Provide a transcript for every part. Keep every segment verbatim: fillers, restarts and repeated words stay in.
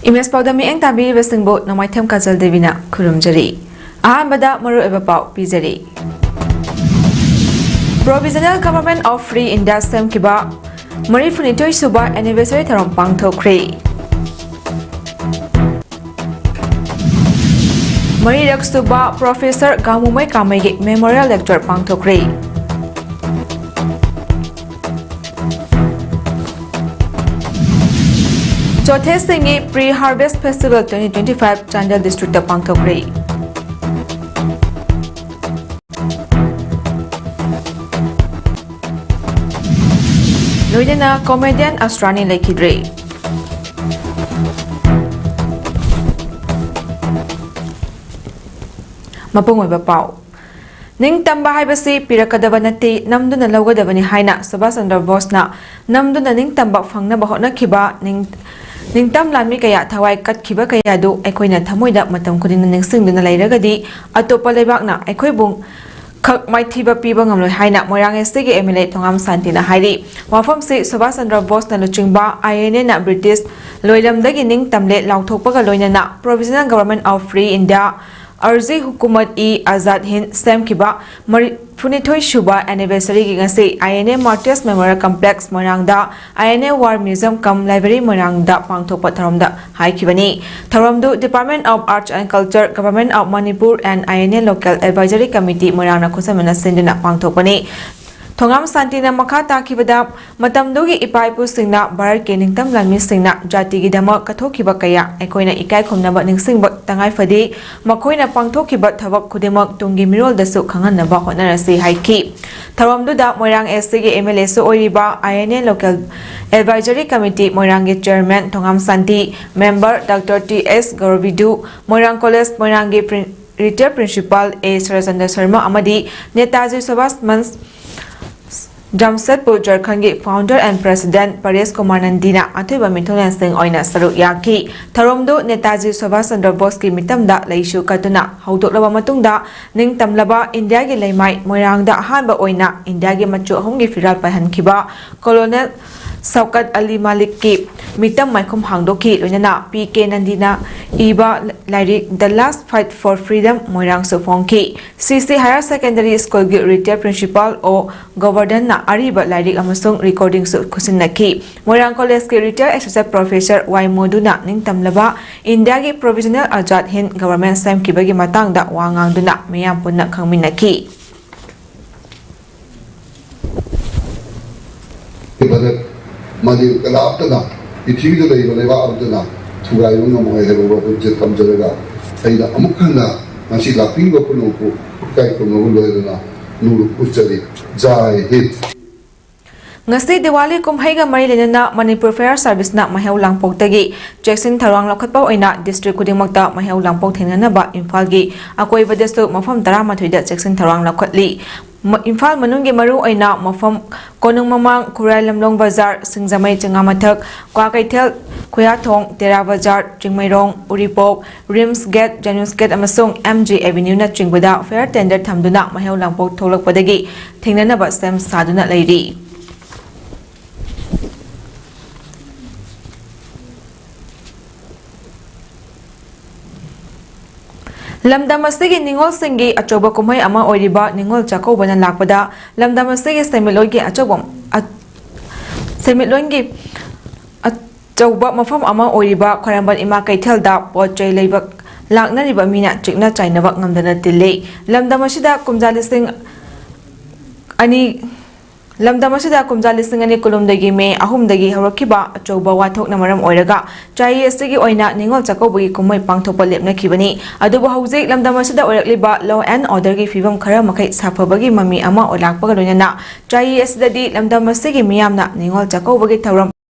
Image ꯄꯥꯎꯗ ꯃꯤꯠꯌꯦꯡ ꯇꯥꯕꯤꯔꯤꯕꯁꯤꯡꯕꯨ ꯅꯣꯡꯃꯥꯏꯊꯦꯝ ꯀꯥꯖꯜ ꯗꯦꯕꯤꯅ ꯈꯨꯔꯨꯝꯖꯔꯤ꯫ ꯑꯍꯥꯟꯕꯗ ꯃꯔꯨꯑꯣꯏꯕ ꯄꯥꯎ ꯄꯤꯖꯔꯤ꯫ Provisional Government of Free India ꯁꯦꯝꯈꯤꯕ ꯃꯔꯤꯐꯨꯅꯤꯊꯣꯏ ꯁꯨꯕ anniversary ꯊꯧꯔꯝ ꯄꯥꯡꯊꯣꯛꯈ꯭ꯔꯦ꯫ ꯃꯔꯤꯔꯛ ꯁꯨꯕ Professor ꯒꯥꯡꯃꯨꯃꯩ ꯀꯥꯃꯩꯒꯤ Memorial Lecture ꯄꯥꯡꯊꯣꯛꯈ꯭ꯔꯦ꯫ ꯆꯣꯊꯦ ꯁꯤꯡꯒꯤ Pre Harvest Festival twenty twenty five Chandel District ꯇ ꯄꯥꯡꯊꯣꯛꯈ꯭ꯔꯦ꯫ ꯂꯣꯏꯅꯅ comedian ꯑꯁ꯭ꯔꯥꯅꯤ ꯂꯩꯈꯤꯗ꯭ꯔꯦ꯫ ꯃꯄꯨꯡ ꯑꯣꯏꯕ ꯄꯥꯎ꯫ ꯅꯤꯡꯇꯝꯕ ꯍꯥꯏꯕꯁꯤ ꯄꯤꯔꯛꯀꯗꯕ ꯅꯠꯇꯦ, ꯅꯝꯗꯨꯅ ꯂꯧꯒꯗꯕꯅꯤ ꯍꯥꯏꯅ ꯁꯨꯚꯥꯁ ꯆꯟꯗ꯭ꯔ ꯕꯣꯁꯅ ꯅꯝꯗꯨꯅ ꯅꯤꯡꯇꯝꯕ ꯐꯪꯅꯕ ꯍꯣꯠꯅꯈꯤꯕ ꯅꯤꯡ-, ꯅꯤꯡꯇꯝ ꯂꯥꯟꯃꯤ ꯀꯌꯥ ꯊꯋꯥꯏ ꯀꯠꯈꯤꯕ ꯀꯌꯥꯗꯨ ꯑꯩꯈꯣꯏꯅ ꯊꯃꯣꯏꯗ ꯃꯇꯝ ꯈꯨꯗꯤꯡꯗ ꯅꯤꯡꯁꯤꯡꯗꯨꯅ ꯂꯩꯔꯒꯗꯤ ꯑꯇꯣꯞꯄ ꯂꯩꯕꯥꯛꯅ ꯑꯩꯈꯣꯏꯕꯨ ꯈꯛ ꯃꯥꯏꯊꯤꯕ ꯄꯤꯕ ꯉꯝꯂꯣꯏ ꯍꯥꯏꯅ ꯃꯣꯏꯔꯥꯡ ꯑꯦꯁ ꯇꯤꯒꯤ ꯑꯦꯝ ꯑꯦꯜ ꯑꯦ ꯊꯣꯉꯥꯝ ꯁꯥꯟꯇꯤꯅ ꯍꯥꯏꯔꯤ꯫ ꯋꯥꯐꯝꯁꯤ ꯁꯨꯚꯥꯁ ꯆꯟꯗ꯭ꯔ ꯕꯣꯁꯅ ꯂꯨꯆꯤꯡꯕ ꯑꯥꯏ ꯑꯦꯟ ꯑꯦꯅ ꯕ꯭ꯔꯤꯇꯤꯁ ꯂꯣꯏꯂꯝꯗꯒꯤ ꯅꯤꯡꯇꯝꯂꯦ ꯂꯥꯎꯊꯣꯛꯄꯒ ꯂꯣꯏꯅꯅ Provisional Government of Free India, Arzi Hukumat e Azad Hind ꯁꯦꯝꯈꯤꯕ ꯃꯔꯤꯐꯨꯅꯤꯊꯣꯏ ꯁꯨꯕ anniversary ꯒꯤ ꯉꯁꯤ I N A Martyrs Memorial Complex ꯃꯣꯏꯔꯥꯡꯗ I N A War Museum cum Library ꯃꯣꯏꯔꯥꯡꯗ ꯄꯥꯡꯊꯣꯛꯄ ꯊꯧꯔꯝꯗ ꯍꯥꯏꯈꯤꯕꯅꯤ꯫ ꯊꯧꯔꯝꯗꯨ Department of Arts and Culture, Government of Manipur and I N A Local Advisory Committee ꯃꯣꯏꯔꯥꯡꯅ ꯈꯨꯠꯁꯝꯅꯅ ꯁꯤꯟꯗꯨꯅ ꯄꯥꯡꯊꯣꯛꯄꯅꯤ꯫ ꯊꯣꯉꯥꯝ ꯁꯥꯟꯇꯤꯅ ꯃꯈꯥ ꯇꯥꯈꯤꯕꯗ, ꯃꯇꯝꯗꯨꯒꯤ ꯏꯄꯥ ꯏꯄꯨꯁꯤꯡꯅ ꯚꯥꯔꯠꯀꯤ ꯅꯤꯡꯇꯝ ꯂꯥꯟꯃꯤꯁꯤꯡꯅ ꯖꯥꯇꯤꯒꯤꯗꯃꯛ ꯀꯠꯊꯣꯛꯈꯤꯕ ꯀꯌꯥ ꯑꯩꯈꯣꯏꯅ ꯏꯀꯥꯏ ꯈꯨꯝꯅꯕ ꯅꯤꯡꯁꯤꯡꯕ ꯇꯉꯥꯏ ꯐꯗꯦ꯫ ꯃꯈꯣꯏꯅ ꯄꯥꯡꯊꯣꯛꯈꯤꯕ ꯊꯕꯛ ꯈꯨꯗꯤꯡꯃꯛ ꯇꯨꯡꯒꯤ ꯃꯤꯔꯣꯜꯗꯁꯨ ꯈꯪꯍꯟꯅꯕ ꯍꯣꯠꯅꯔꯁꯤ ꯍꯥꯏꯈꯤ꯫ ꯊꯧꯔꯝꯗꯨꯗ ꯃꯣꯏꯔꯥꯡ ꯑꯦꯁ ꯇꯤꯒꯤ ꯑꯦꯝ ꯑꯦꯜ ꯑꯦꯁꯨ ꯑꯣꯏꯔꯤꯕ I N A Local Advisory Committee ꯃꯣꯏꯔꯥꯡꯒꯤ Chairman Thongam Shanti, Member doctor T S ꯒꯧꯔꯕꯤꯗꯨ, ꯃꯣꯏꯔꯥꯡ ꯀꯣꯂꯦꯖ ꯃꯣꯏꯔꯥꯡꯒꯤ Prin-, Retired Principal A Sarachandra Sharma ꯑꯃꯗꯤ Netaji Subhash ꯃꯟꯆ ꯖꯝꯁꯦꯗꯄꯨꯔ ꯖꯔꯈꯟꯒꯤ Founder and President ꯄꯔꯦꯁ ꯀꯨꯃꯥꯔ ꯅꯟꯗꯤꯅ ꯑꯊꯣꯏꯕ ꯃꯤꯊꯨꯡꯂꯦꯟꯁꯤꯡ ꯑꯣꯏꯅ ꯁꯔꯨꯛ ꯌꯥꯈꯤ꯫ ꯊꯧꯔꯝꯗꯨ ꯅꯦꯇꯥꯖꯤ ꯁꯨꯚꯥꯁ ꯆꯟꯗ꯭ꯔ ꯕꯣꯁꯀꯤ ꯃꯤꯇꯝꯗ ꯂꯩꯁꯨ ꯀꯠꯇꯨꯅ ꯍꯧꯗꯣꯛꯂꯕ ꯃꯇꯨꯡꯗ, ꯅꯤꯡꯇꯝꯂꯕ ꯏꯟꯗꯤꯌꯥꯒꯤ ꯂꯩꯃꯥꯏ ꯃꯣꯏꯔꯥꯡꯗ ꯑꯍꯥꯟꯕ ꯑꯣꯏꯅ ꯏꯟꯗꯤꯌꯥꯒꯤ ꯃꯆꯨ ꯑꯍꯨꯝꯒꯤ ꯐꯤꯔꯥꯜ ꯄꯥꯏꯍꯟꯈꯤꯕ Colonel ꯁꯧꯀꯠ ꯑꯂꯤ ꯃꯥꯂꯤꯛꯀꯤ ꯃꯤꯇꯝ ꯃꯥꯏꯈꯨꯝ ꯍꯥꯡꯗꯣꯛꯈꯤ꯫ ꯂꯣꯏꯅꯅ ꯄꯤ ꯀꯦ ꯅꯟꯗꯤꯅ ꯏꯕ ꯂꯥꯏꯔꯤꯛ The Last Fight for Freedom ꯃꯣꯏꯔꯥꯡꯁꯨ ꯐꯣꯡꯈꯤ꯫ ꯁꯤ ꯁꯤ Higher Secondary School ꯒꯤ retired principal ꯑꯣ ꯒꯣꯕꯔꯙꯟꯅ ꯑꯔꯤꯕ ꯂꯥꯏꯔꯤꯛ ꯑꯃꯁꯨꯡ recording ꯁꯨ ꯈꯨꯠꯁꯤꯟꯅꯈꯤ꯫ ꯃꯣꯏꯔꯥꯡ College ꯀꯤ retired Associate Professor ꯋꯥꯏ ꯃꯣꯗꯨꯅ ꯅꯤꯡꯇꯝꯂꯕ ꯏꯟꯗꯤꯌꯥꯒꯤ Provisional Azad Hind Government ꯁꯦꯝꯈꯤꯕꯒꯤ ꯃꯇꯥꯡꯗ ꯋꯥ ꯉꯥꯡꯗꯨꯅ ꯃꯤꯌꯥꯝ ꯄꯨꯟꯅ ꯈꯪꯃꯤꯟꯅꯈꯤ꯫ ꯃꯗꯨ ꯀꯅꯥꯝꯇꯅ, ꯄ꯭ꯔꯤꯊꯤꯕꯤꯗ ꯂꯩꯔꯤꯕ ꯂꯩꯕꯥꯛ ꯑꯃꯠꯇꯅ ꯊꯨꯒꯥꯏꯕ ꯉꯝꯃꯣꯏ ꯍꯥꯏꯕ ꯋꯥꯐꯝꯁꯦ ꯊꯝꯖꯔꯒ, ꯑꯩꯅ ꯑꯃꯨꯛ ꯍꯟꯅ ꯉꯁꯤ ꯂꯥꯛꯄꯤꯔꯤꯕ ꯄꯨꯝꯅꯃꯛꯄꯨ ꯏꯀꯥꯏ ꯈꯨꯝꯅꯕ ꯂꯣꯏꯅꯅ ꯅꯣꯡꯂꯨꯛ ꯎꯠꯆꯔꯤ꯫ ꯖꯥꯏ ꯍꯤꯟꯗ꯫ ꯉꯁꯤ ꯗꯤꯋꯥꯂꯤ ꯀꯨꯝꯍꯩꯒ ꯃꯔꯤ ꯂꯩꯅꯅ ꯃꯅꯤꯄꯨꯔ Fire Service ꯅ ꯃꯩꯍꯧ ꯂꯥꯡꯄꯣꯛꯇꯒꯤ ꯆꯦꯛꯁꯤꯟ ꯊꯧꯔꯥꯡ ꯂꯧꯈꯠꯄ ꯑꯣꯏꯅ district ꯈꯨꯗꯤꯡꯃꯛꯇ ꯃꯩꯍꯧ ꯂꯥꯡꯄꯣꯛ ꯊꯦꯡꯅꯅꯕ ꯏꯝꯐꯥꯜꯒꯤ ꯑꯀꯣꯏꯕꯗꯁꯨ ꯃꯐꯝ ꯇꯔꯥꯃꯥꯊꯣꯏꯗ ꯆꯦꯛꯁꯤꯟ ꯊꯧꯔꯥꯡ ꯂꯧꯈꯠꯂꯤ꯫ ꯃ-, ꯏꯝꯐꯥꯜ ꯃꯅꯨꯡꯒꯤ ꯃꯔꯨ ꯑꯣꯏꯅ ꯃꯐꯝ ꯀꯣꯅꯨꯡ ꯃꯃꯥꯡ, ꯈꯨꯔꯥꯏ ꯂꯝꯂꯣꯡ ꯕꯖꯥꯔ, ꯁꯤꯡꯖꯃꯩ ꯆꯉꯥꯃꯊꯛ, ꯀ꯭ꯋꯥꯀꯩꯊꯦꯜ, ꯈꯨꯌꯥꯊꯣꯡ, ꯇꯦꯔꯥ ꯕꯖꯥꯔ, ꯆꯤꯡꯃꯩꯔꯣꯡ, ꯎꯔꯤꯄꯣꯛ, ꯔꯤꯝꯁ ꯒꯦꯠ, ꯖꯦꯅꯤꯝꯁ ꯒꯦꯠ ꯑꯃꯁꯨꯡ ꯑꯦꯝ ꯖꯤ ꯑꯦꯚꯦꯅ꯭ꯌꯨꯅꯆꯤꯡꯕꯗ fire tender ꯊꯝꯗꯨꯅ ꯃꯩꯍꯧ ꯂꯥꯡꯄꯣꯛ ꯊꯣꯛꯂꯛꯄꯗꯒꯤ ꯊꯦꯡꯅꯅꯕ ꯁꯦꯝ ꯁꯥꯗꯨꯅ ꯂꯩꯔꯤ꯫ ꯂꯝꯗꯝ ꯑꯁꯤꯒꯤ ꯅꯤꯉꯣꯜꯁꯤꯡꯒꯤ ꯑꯆꯧꯕ ꯀꯨꯝꯍꯩ ꯑꯃ ꯑꯣꯏꯔꯤꯕ ꯅꯤꯉꯣꯜ ꯆꯥꯛꯀꯧꯕꯅ ꯂꯥꯛꯄꯗ ꯂꯝꯗꯝ ꯑꯁꯤꯒꯤ ꯁꯦꯟꯃꯤꯠꯂꯣꯟꯒꯤ ꯑꯆꯧꯕ, ꯑ-, ꯁꯦꯟꯃꯤꯠꯂꯣꯟꯒꯤ ꯑꯆꯧꯕ ꯃꯐꯝ ꯑꯃ ꯑꯣꯏꯔꯤꯕ ꯈ꯭ꯋꯥꯏꯔꯝꯕꯟ ꯏꯃꯥ ꯀꯩꯊꯦꯜꯗ ꯄꯣꯠ ꯆꯩ ꯂꯩꯕ ꯂꯥꯛꯅꯔꯤꯕ ꯃꯤꯅ ꯆꯤꯛꯅ ꯆꯥꯏꯅꯕ ꯉꯝꯗꯅ ꯇꯤꯜꯂꯤ꯫ ꯂꯝꯗꯝ ꯑꯁꯤꯗ ꯀꯨꯝꯖꯥ ꯂꯤꯁꯤꯡ ꯑꯅꯤ, ꯂꯝꯗꯝ ꯑꯁꯤꯗ ꯀꯨꯝꯖꯥ ꯂꯤꯁꯤꯡ ꯑꯅꯤ ꯀꯨꯟꯍꯨꯝꯗꯣꯏꯒꯤ ꯃꯦ ꯑꯍꯨꯝꯗꯒꯤ ꯍꯧꯔꯛꯈꯤꯕ ꯑꯆꯧꯕ ꯋꯥꯊꯣꯛꯅ ꯃꯔꯝ ꯑꯣꯏꯔꯒ ꯆꯍꯤ ꯑꯁꯤꯒꯤ ꯑꯣꯏꯅ ꯅꯤꯉꯣꯜ ꯆꯥꯛꯀꯧꯕꯒꯤ ꯀꯨꯝꯍꯩ ꯄꯥꯡꯊꯣꯛꯄ ꯂꯦꯞꯅꯈꯤꯕꯅꯤ꯫ ꯑꯗꯨꯕꯨ ꯍꯧꯖꯤꯛ ꯂꯝꯗꯝ ꯑꯁꯤꯗ ꯑꯣꯏꯔꯛꯂꯤꯕ law and order ꯒꯤ ꯐꯤꯕꯝ ꯈꯔ ꯃꯈꯩ ꯁꯥꯐꯕꯒꯤ ꯃꯃꯤ ꯑꯃ ꯑꯣꯏꯂꯥꯛꯄꯒ ꯂꯣꯏꯅꯅ ꯆꯍꯤ ꯑꯁꯤꯗꯗꯤ ꯂꯝꯗꯝ ꯑꯁꯤꯒꯤ ꯃꯤꯌꯥꯝꯅ ꯅꯤꯉꯣꯜ ꯆꯥꯛꯀꯧꯕꯒꯤ ꯊꯧꯔꯝ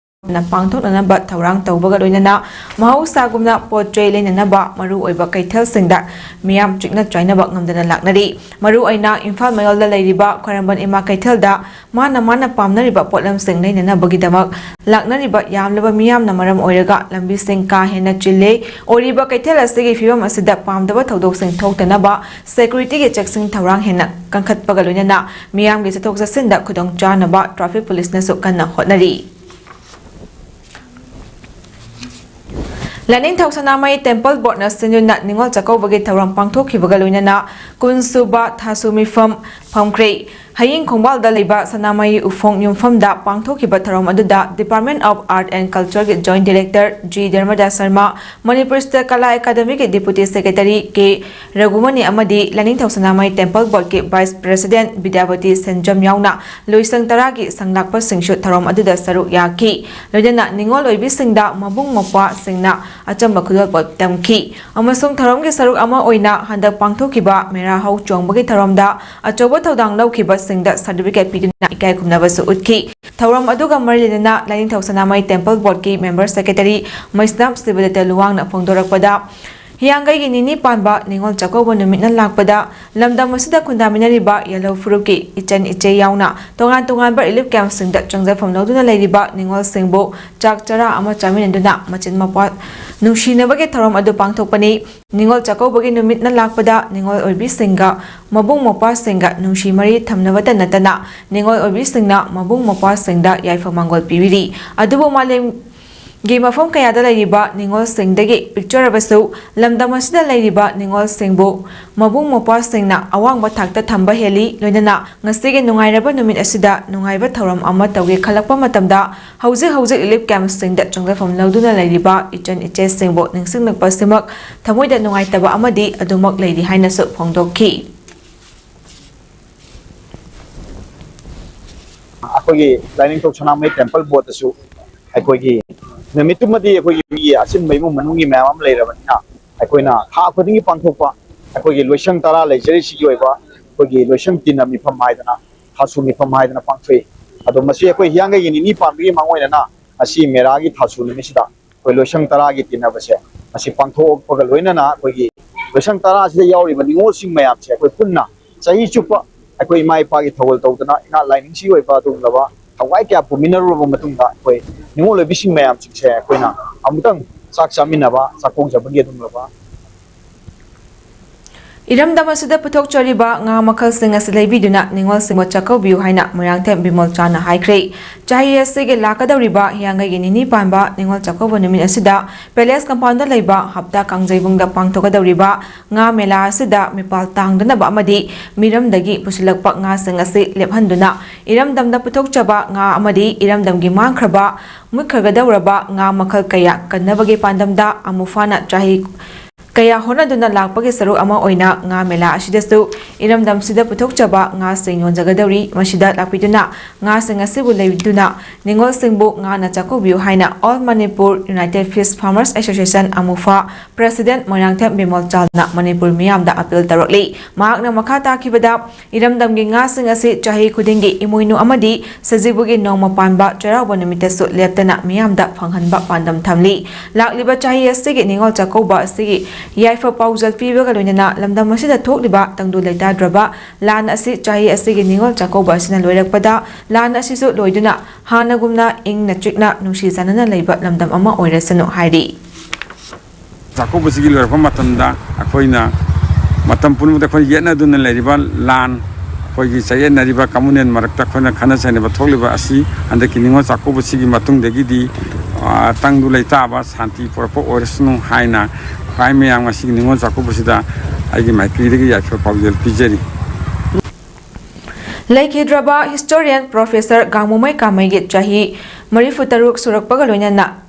ꯄꯥꯡꯊꯣꯛꯅꯅꯕ ꯊꯧꯔꯥꯡ ꯇꯧꯕꯒ ꯂꯣꯏꯅꯅ ꯃꯍꯧꯁꯥꯒꯨꯝꯅ ꯄꯣꯠ ꯆꯩ ꯂꯩꯅꯅꯕ ꯃꯔꯨꯑꯣꯏꯕ ꯀꯩꯊꯦꯜꯁꯤꯡꯗ ꯃꯤꯌꯥꯝ ꯆꯤꯛꯅ ꯆꯥꯏꯅꯕ ꯉꯝꯗꯅ ꯂꯥꯛꯅꯔꯤ꯫ ꯃꯔꯨꯑꯣꯏꯅ ꯏꯝꯐꯥꯜ ꯃꯌꯣꯜꯗ ꯂꯩꯔꯤꯕ ꯈ꯭ꯋꯥꯏꯔꯝꯕꯟ ꯏꯃꯥ ꯀꯩꯊꯦꯜꯗ ꯃꯥꯅ ꯃꯥꯅ ꯄꯥꯝꯅꯔꯤꯕ ꯄꯣꯠꯂꯝꯁꯤꯡ ꯂꯩꯅꯅꯕꯒꯤꯗꯃꯛ ꯂꯥꯛꯅꯔꯤꯕ ꯌꯥꯝꯂꯕ ꯃꯤꯌꯥꯝꯅ ꯃꯔꯝ ꯑꯣꯏꯔꯒ ꯂꯝꯕꯤꯁꯤꯡ ꯀꯥ ꯍꯦꯟꯅ ꯆꯤꯜꯂꯦ꯫ ꯑꯣꯏꯔꯤꯕ ꯀꯩꯊꯦꯜ ꯑꯁꯤꯒꯤ ꯐꯤꯕꯝ ꯑꯁꯤꯗ ꯄꯥꯝꯗꯕ ꯊꯧꯗꯣꯛꯁꯤꯡ ꯊꯣꯛꯇꯅꯕ security ꯒꯤ ꯆꯦꯛꯁꯤꯟ ꯊꯧꯔꯥꯡ ꯍꯦꯟꯅ ꯀꯟꯈꯠꯄꯒ ꯂꯣꯏꯅꯅ ꯃꯤꯌꯥꯝꯒꯤ ꯆꯠꯊꯣꯛ ꯆꯠꯁꯤꯟꯗ ꯈꯨꯗꯣꯡꯆꯥꯅꯕ traffic police ꯅꯁꯨ ꯀꯟꯅ ꯍꯣꯠꯅꯔꯤ꯫ ꯂꯥꯏꯅꯤꯡꯊꯧ ꯁꯅꯥꯃꯍꯤ ꯇꯦꯝꯄꯜ ꯕꯣꯔꯗꯅ ꯁꯤꯟꯗꯨꯅ ꯅꯤꯉꯣꯜ ꯆꯥꯛꯀꯧꯕꯒꯤ ꯊꯧꯔꯝ ꯄꯥꯡꯊꯣꯛꯈꯤꯕꯒ ꯂꯣꯏꯅꯅ ꯀꯨꯟ ꯁꯨꯕ ꯊꯥꯁꯨ ꯃꯤꯐꯝ ꯐꯝꯈ꯭ꯔꯦ꯫ ꯍꯌꯤꯡ ꯈꯣꯡꯕꯥꯜꯗ ꯂꯩꯕ ꯁꯅꯥꯃꯍꯤ ꯎꯐꯣꯡ ꯌꯨꯝꯐꯝꯗ ꯄꯥꯡꯊꯣꯛꯈꯤꯕ ꯊꯧꯔꯝ ꯑꯗꯨꯗ Department of Art and Culture ꯒꯤ Joint Director G Dharmadas Sharma, Manipur state Kala ꯑꯦꯀꯥꯗꯃꯤꯒꯤ Deputy Secretary ꯀꯦ ꯔꯘꯨꯃꯅꯤ ꯑꯃꯗꯤ ꯂꯥꯏꯅꯤꯡꯊꯧ ꯁꯅꯥꯃꯍꯤ ꯇꯦꯝꯄꯜ ꯕꯣꯔꯗꯀꯤ Vice President ꯕꯤꯗ꯭ꯌꯥꯕꯇꯤ ꯁꯦꯟꯖꯝ ꯌꯥꯎꯅ ꯂꯣꯏꯁꯪ ꯇꯔꯥꯒꯤ ꯁꯪꯂꯥꯛꯄꯁꯤꯡꯁꯨ ꯊꯧꯔꯝ ꯑꯗꯨꯗ ꯁꯔꯨꯛ ꯌꯥꯈꯤ꯫ ꯂꯣꯏꯅꯅ ꯅꯤꯉꯣꯜ ꯑꯣꯏꯕꯤꯁꯤꯡꯗ ꯃꯕꯨꯡ ꯃꯧꯄ꯭ꯋꯥꯁꯤꯡꯅ ꯑꯆꯝꯕ ꯈꯨꯗꯣꯜꯄꯣꯠ ꯇꯝꯈꯤ ꯑꯃꯁꯨꯡ ꯊꯧꯔꯝꯒꯤ ꯁꯔꯨꯛ ꯑꯃ ꯑꯣꯏꯅ ꯍꯟꯗꯛ ꯄꯥꯡꯊꯣꯛꯈꯤꯕ ꯃꯦꯔꯥ ꯍꯧ ꯆꯣꯡꯕꯒꯤ ꯊꯧꯔꯝꯗ ꯑꯆꯧꯕ ꯊꯧꯗꯥꯡ ꯂꯧꯈꯤꯕꯁꯤꯡꯗ certificate ꯄꯤꯗꯨꯅ ꯏꯀꯥꯏ ꯈꯨꯝꯅꯕꯁꯨ ꯎꯠꯈꯤ꯫ ꯊꯧꯔꯝ ꯑꯗꯨꯒ ꯃꯔꯤ ꯂꯩꯅꯅ ꯂꯥꯏꯅꯤꯡꯊꯧ ꯁꯅꯥꯃꯍꯤ ꯇꯦꯝꯄꯜ ꯕꯣꯔꯗꯀꯤ member secretary ꯃꯩꯁꯅꯥꯝ ꯁꯤꯕꯗꯠꯇ ꯂꯨꯋꯥꯡꯅ ꯐꯣꯡꯗꯣꯔꯛꯄꯗ, ꯍꯤꯌꯥꯡꯒꯩꯒꯤ ꯅꯤꯅꯤ ꯄꯥꯟꯕ ꯅꯤꯉꯣꯜ ꯆꯥꯛꯀꯧꯕ ꯅꯨꯃꯤꯠꯅ ꯂꯥꯛꯄꯗ ꯂꯝꯗꯝ ꯑꯁꯤꯗ ꯈꯨꯟꯗꯥꯃꯤꯟꯅꯔꯤꯕ ꯌꯦꯜꯍꯧ ꯐꯨꯔꯨꯞꯀꯤ ꯏꯆꯟ ꯏꯆꯦ ꯌꯥꯎꯅ ꯇꯣꯉꯥꯟ ꯇꯣꯉꯥꯟꯕ relief camp ꯁꯤꯡꯗ ꯆꯪꯖꯐꯝ ꯂꯧꯗꯨꯅ ꯂꯩꯔꯤꯕ ꯅꯤꯉꯣꯜꯁꯤꯡꯕꯨ ꯆꯥꯛ ꯆꯔꯥ ꯑꯃ ꯆꯥꯃꯤꯟꯅꯗꯨꯅ ꯃꯆꯤꯟ ꯃꯧꯄ꯭ꯋꯥ ꯅꯨꯡꯁꯤꯅꯕꯒꯤ ꯊꯧꯔꯝ ꯑꯗꯨ ꯄꯥꯡꯊꯣꯛꯄꯅꯤ꯫ ꯅꯤꯉꯣꯜ ꯆꯥꯛꯀꯧꯕꯒꯤ ꯅꯨꯃꯤꯠꯅ ꯂꯥꯛꯄꯗ ꯅꯤꯉꯣꯜ ꯑꯣꯏꯕꯤꯁꯤꯡꯒ ꯃꯕꯨꯡ ꯃꯧꯄ꯭ꯋꯥꯁꯤꯡꯒ ꯅꯨꯡꯁꯤ ꯃꯔꯤ ꯊꯝꯅꯕꯇ ꯅꯠꯇꯅ ꯅꯤꯉꯣꯜ ꯑꯣꯏꯕꯤꯁꯤꯡꯅ ꯃꯕꯨꯡ ꯃꯧꯄ꯭ꯋꯥꯁꯤꯡꯗ ꯌꯥꯏꯐ ꯃꯪꯒꯣꯜ ꯄꯤꯕꯤꯔꯤ꯫ ꯑꯗꯨꯕꯨ ꯃꯥꯂꯦꯝꯒꯤ ꯃꯐꯝ ꯀꯌꯥꯗ ꯂꯩꯔꯤꯕ ꯅꯤꯉꯣꯜꯁꯤꯡꯗꯒꯤ ꯄꯤꯛꯆꯔꯕꯁꯨ ꯂꯝꯗꯝ ꯑꯁꯤꯗ ꯂꯩꯔꯤꯕ ꯅꯤꯉꯣꯜꯁꯤꯡꯕꯨ ꯃꯕꯨꯡ ꯃꯧꯄ꯭ꯋꯥꯁꯤꯡꯅ ꯑꯋꯥꯡꯕ ꯊꯥꯛꯇ ꯊꯝꯕ ꯍꯦꯜꯂꯤ꯫ ꯂꯣꯏꯅꯅ ꯉꯁꯤꯒꯤ ꯅꯨꯡꯉꯥꯏꯔꯕ ꯅꯨꯃꯤꯠ ꯑꯁꯤꯗ ꯅꯨꯡꯉꯥꯏꯕ ꯊꯧꯔꯝ ꯑꯃ ꯇꯧꯒꯦ ꯈꯜꯂꯛꯄ ꯃꯇꯝꯗ ꯍꯧꯖꯤꯛ ꯍꯧꯖꯤꯛ relief camp ꯁꯤꯡꯗ ꯆꯪꯖꯐꯝ ꯂꯧꯗꯨꯅ ꯂꯩꯔꯤꯕ ꯏꯆꯟ ꯏꯆꯦꯁꯤꯡꯕꯨ ꯅꯤꯡꯁꯤꯡꯂꯛꯄꯁꯤꯃꯛ ꯊꯃꯣꯏꯗ ꯅꯨꯡꯉꯥꯏꯇꯕ ꯑꯃꯗꯤ ꯑꯗꯨꯃꯛ ꯂꯩꯔꯤ ꯍꯥꯏꯅꯁꯨ ꯐꯣꯡꯗꯣꯛꯈꯤ꯫ ꯑꯩꯈꯣꯏꯒꯤ ꯂꯥꯏꯅꯤꯡꯊꯧ ꯁꯅꯥꯃꯍꯤ ꯇꯦꯝꯄꯜ ꯕꯣꯔꯗꯇꯁꯨ ꯑꯩꯈꯣꯏꯒꯤ ꯅꯨꯃꯤꯠꯇꯨꯃꯗꯤ ꯑꯩꯈꯣꯏꯒꯤ ꯃꯤꯒꯤ ꯑꯆꯤꯟꯕ ꯏꯃꯨꯡ ꯃꯅꯨꯡꯒꯤ ꯃꯌꯥꯝ ꯑꯃ ꯂꯩꯔꯕꯅꯤꯅ, ꯑꯩꯈꯣꯏꯅ ꯊꯥ ꯈꯨꯗꯤꯡꯒꯤ ꯄꯥꯡꯊꯣꯛꯄ ꯑꯩꯈꯣꯏꯒꯤ ꯂꯣꯏꯁꯪ ꯇꯔꯥ ꯂꯩꯖꯔꯤꯁꯤꯒꯤ ꯑꯣꯏꯕ ꯑꯩꯈꯣꯏꯒꯤ ꯂꯣꯏꯁꯪ ꯇꯤꯟꯅ ꯃꯤꯐꯝ ꯍꯥꯏꯗꯅ, ꯊꯥꯁꯨ ꯃꯤꯐꯝ ꯍꯥꯏꯗꯅ ꯄꯥꯡꯊꯣꯛꯏ꯫ ꯑꯗꯣ ꯃꯁꯤ ꯑꯩꯈꯣꯏ ꯍꯤꯌꯥꯡꯒꯩꯒꯤ ꯅꯤꯅꯤ ꯄꯥꯟꯕꯒꯤ ꯃꯥꯡꯑꯣꯏꯅꯅ ꯉꯁꯤ ꯃꯦꯔꯥꯒꯤ ꯊꯥꯁꯨ ꯅꯨꯃꯤꯠꯁꯤꯗ ꯑꯩꯈꯣꯏ ꯂꯣꯏꯁꯪ ꯇꯔꯥꯒꯤ ꯇꯤꯟꯅꯕꯁꯦ ꯃꯁꯤ ꯄꯥꯡꯊꯣꯛꯄꯒ ꯂꯣꯏꯅꯅ ꯑꯩꯈꯣꯏꯒꯤ ꯂꯣꯏꯁꯪ ꯇꯔꯥꯁꯤꯗ ꯌꯥꯎꯔꯤꯕ ꯅꯤꯉꯣꯜꯁꯤꯡ ꯃꯌꯥꯝꯁꯦ ꯑꯩꯈꯣꯏ ꯄꯨꯟꯅ ꯆꯍꯤ ꯆꯨꯞꯄ ꯑꯩꯈꯣꯏ ꯏꯃꯥ ꯏꯄꯥꯒꯤ ꯊꯧꯒꯜ ꯇꯧꯗꯅ ꯏꯅꯥꯠ ꯂꯥꯏꯅꯤꯡꯁꯤ ꯑꯣꯏꯕ ꯑꯗꯨꯒꯨꯝꯂꯕ ꯊꯋꯥꯏ ꯀꯌꯥ ꯄꯨꯃꯤꯟꯅꯔꯨꯔꯕ ꯃꯇꯨꯡꯗ ꯑꯩꯈꯣꯏ ꯅꯤꯉꯣꯜ ꯑꯣꯏꯕꯤꯁꯤꯡ ꯃꯌꯥꯝꯁꯤꯡꯁꯦ ꯑꯩꯈꯣꯏꯅ ꯑꯃꯨꯛꯇꯪ ꯆꯥꯛ ꯆꯥꯃꯤꯟꯅꯕ, ꯆꯥꯛꯀꯧꯖꯕꯒꯤ ꯑꯗꯨꯒꯨꯝꯂꯕ ꯏꯔꯝꯗꯝ ꯑꯁꯤꯗ ꯄꯨꯊꯣꯛꯆꯔꯤꯕ ꯉꯥ ꯃꯈꯜꯁꯤꯡ ꯑꯁꯤ ꯂꯩꯕꯤꯗꯨꯅ ꯅꯤꯉꯣꯜꯁꯤꯡꯕꯨ ꯆꯥꯛꯀꯧꯕꯤꯌꯨ ꯍꯥꯏꯅ ꯃꯣꯏꯔꯥꯡꯊꯦꯝ ꯕꯤꯃꯣꯜꯆꯥꯅ ꯍꯥꯏꯈ꯭ꯔꯦ꯫ ꯆꯍꯤ ꯑꯁꯤꯒꯤ ꯂꯥꯛꯀꯗꯧꯔꯤꯕ ꯍꯤꯌꯥꯡꯒꯩꯒꯤ ꯅꯤꯅꯤ ꯄꯥꯟꯕ ꯅꯤꯉꯣꯜ ꯆꯥꯛꯀꯧꯕ ꯅꯨꯃꯤꯠ ꯑꯁꯤꯗ ꯄꯦꯂꯦꯁ ꯀꯝꯄꯥꯎꯟꯗ ꯂꯩꯕ ꯍꯞꯇꯥ ꯀꯥꯡꯖꯩꯕꯨꯡꯗ ꯄꯥꯡꯊꯣꯛꯀꯗꯧꯔꯤꯕ ꯉꯥ ꯃꯦꯂꯥ ꯑꯁꯤꯗ ꯃꯤꯄꯥꯜ ꯇꯥꯡꯗꯅꯕ ꯑꯃꯗꯤ ꯃꯤꯔꯝꯗꯒꯤ ꯄꯨꯁꯤꯜꯂꯛꯄ ꯉꯥꯁꯤꯡ ꯑꯁꯤ ꯂꯦꯞꯍꯟꯗꯨꯅ ꯏꯔꯝꯗꯝꯗ ꯄꯨꯊꯣꯛꯆꯕ ꯉꯥ ꯑꯃꯗꯤ ꯏꯔꯝꯗꯝꯒꯤ ꯃꯥꯡꯈ꯭ꯔꯕ, ꯃꯨꯠꯈ꯭ꯔꯒꯗꯧꯔꯕ ꯉꯥ ꯃꯈꯜ ꯀꯌꯥ ꯀꯟꯅꯕꯒꯤ ꯄꯥꯟꯗꯝꯗ ꯑꯃꯨꯐꯥꯅ ꯆꯍꯤ ꯀꯌꯥ ꯍꯣꯠꯅꯗꯨꯅ ꯂꯥꯛꯄꯒꯤ ꯁꯔꯨꯛ ꯑꯃ ꯑꯣꯏꯅ ꯉꯥ ꯃꯦꯂꯥ ꯑꯁꯤꯗꯁꯨ ꯏꯔꯝꯗꯝꯁꯤꯗ ꯄꯨꯊꯣꯛꯆꯕ ꯉꯥꯁꯤꯡ ꯌꯣꯟꯖꯒꯗꯧꯔꯤ꯫ ꯃꯁꯤꯗ ꯂꯥꯛꯄꯤꯗꯨꯅ ꯉꯥꯁꯤꯡ ꯑꯁꯤꯕꯨ ꯂꯩꯗꯨꯅ ꯅꯤꯉꯣꯜꯁꯤꯡꯕꯨ ꯉꯥꯅ ꯆꯥꯛꯀꯧꯕꯤꯌꯨ ꯍꯥꯏꯅ All Manipur United Fish Farmers Association, ꯑꯃꯨꯐꯥ, ꯄ꯭ꯔꯁꯤꯗꯦꯟꯠ ꯃꯣꯏꯔꯥꯡꯊꯦꯝ ꯕꯤꯃꯣꯜ ꯆꯥꯜꯅ ꯃꯅꯤꯄꯨꯔ ꯃꯤꯌꯥꯝꯗ ꯑꯄꯤꯜ ꯇꯧꯔꯛꯂꯤ꯫ ꯃꯍꯥꯛꯅ ꯃꯈꯥ ꯇꯥꯈꯤꯕꯗ, ꯏꯔꯝꯗꯝꯒꯤ ꯉꯥꯁꯤꯡ ꯑꯁꯤ ꯆꯍꯤ ꯈꯨꯗꯤꯡꯒꯤ ꯏꯃꯣꯏꯅꯨ ꯑꯃꯗꯤ ꯁꯖꯤꯕꯨꯒꯤ ꯅꯣꯡꯃ ꯄꯥꯟꯕ ꯆꯩꯔꯥꯎꯕ ꯅꯨꯃꯤꯠꯇꯁꯨ ꯂꯦꯞꯇꯅ ꯃꯤꯌꯥꯝꯗ ꯐꯪꯍꯟꯕ ꯄꯥꯟꯗꯝ ꯊꯝꯂꯤ꯫ ꯂꯥꯛꯂꯤꯕ ꯆꯍꯤ ꯑꯁꯤꯒꯤ ꯅꯤꯉꯣꯜ ꯆꯥꯛꯀꯧꯕ ꯑꯁꯤꯒꯤ ꯌꯥꯏꯐ ꯄꯥꯎꯖꯦꯜ ꯄꯤꯕꯒ ꯂꯣꯏꯅꯅ ꯂꯝꯗꯝ ꯑꯁꯤꯗ ꯊꯣꯛꯂꯤꯕ ꯇꯪꯗꯨ ꯂꯩꯇꯥꯗ꯭ꯔꯕ ꯂꯥꯟ ꯑꯁꯤ ꯆꯍꯤ ꯑꯁꯤꯒꯤ ꯅꯤꯉꯣꯜ ꯆꯥꯛꯀꯧꯕ ꯑꯁꯤꯅ ꯂꯣꯏꯔꯛꯄꯗ ꯂꯥꯟ ꯑꯁꯤꯁꯨ ꯂꯣꯏꯗꯨꯅ ꯍꯥꯟꯅꯒꯨꯝꯅ ꯏꯪꯅ ꯆꯤꯛꯅ ꯅꯨꯡꯁꯤ ꯆꯥꯟꯅꯅ ꯂꯩꯕ ꯂꯝꯗꯝ ꯑꯃ ꯑꯣꯏꯔꯁꯅꯨ ꯍꯥꯏꯔꯤ꯫ ꯆꯥꯛꯀꯧꯕꯁꯤꯒꯤ ꯂꯣꯏꯔꯛꯄ ꯃꯇꯝꯗ ꯑꯩꯈꯣꯏꯅ ꯃꯇꯝ ꯄꯨꯝꯅꯃꯛꯇ ꯑꯩꯈꯣꯏ ꯌꯦꯠꯅꯗꯨꯅ ꯂꯩꯔꯤꯕ ꯂꯥꯟ, ꯑꯩꯈꯣꯏꯒꯤ ꯆꯌꯦꯠꯅꯔꯤꯕ ꯀꯃꯨꯅꯦꯜ ꯃꯔꯛꯇ ꯑꯩꯈꯣꯏꯅ ꯈꯠꯅ ꯆꯩꯅꯕ ꯊꯣꯛꯂꯤꯕ ꯑꯁꯤ ꯍꯟꯗꯛꯀꯤ ꯅꯤꯉꯣꯜ ꯆꯥꯛꯀꯧꯕꯁꯤꯒꯤ ꯃꯇꯨꯡꯗꯒꯤꯗꯤ, ꯑ, ꯇꯪꯗꯨ ꯂꯩꯇꯥꯕ, ꯁꯥꯟꯇꯤ ꯄꯨꯔꯛꯄ ꯑꯣꯏꯔꯁꯅꯨ ꯍꯥꯏꯅ ꯈ꯭ꯋꯥꯏ ꯃꯌꯥꯝ ꯉꯁꯤꯒꯤ ꯅꯤꯉꯣꯜ ꯆꯥꯛꯀꯧꯕꯁꯤꯗ ꯑꯩꯒꯤ ꯃꯥꯏꯀꯩꯗꯒꯤ ꯌꯥꯏꯐ ꯄꯥꯎꯖꯦꯜ ꯄꯤꯖꯔꯤ꯫ ꯂꯩꯈꯤꯗ꯭ꯔꯕ ꯍꯤꯁꯇꯣꯔꯤꯌꯟ ꯄ꯭ꯔꯣꯐꯦꯁꯔ ꯒꯥꯡꯃꯨꯃꯩ ꯀꯥꯃꯩꯒꯤ ꯆꯍꯤ ꯃꯔꯤꯐꯨ ꯇꯔꯨꯛ ꯁꯨꯔꯛꯄꯒ ꯂꯣꯏꯅꯅ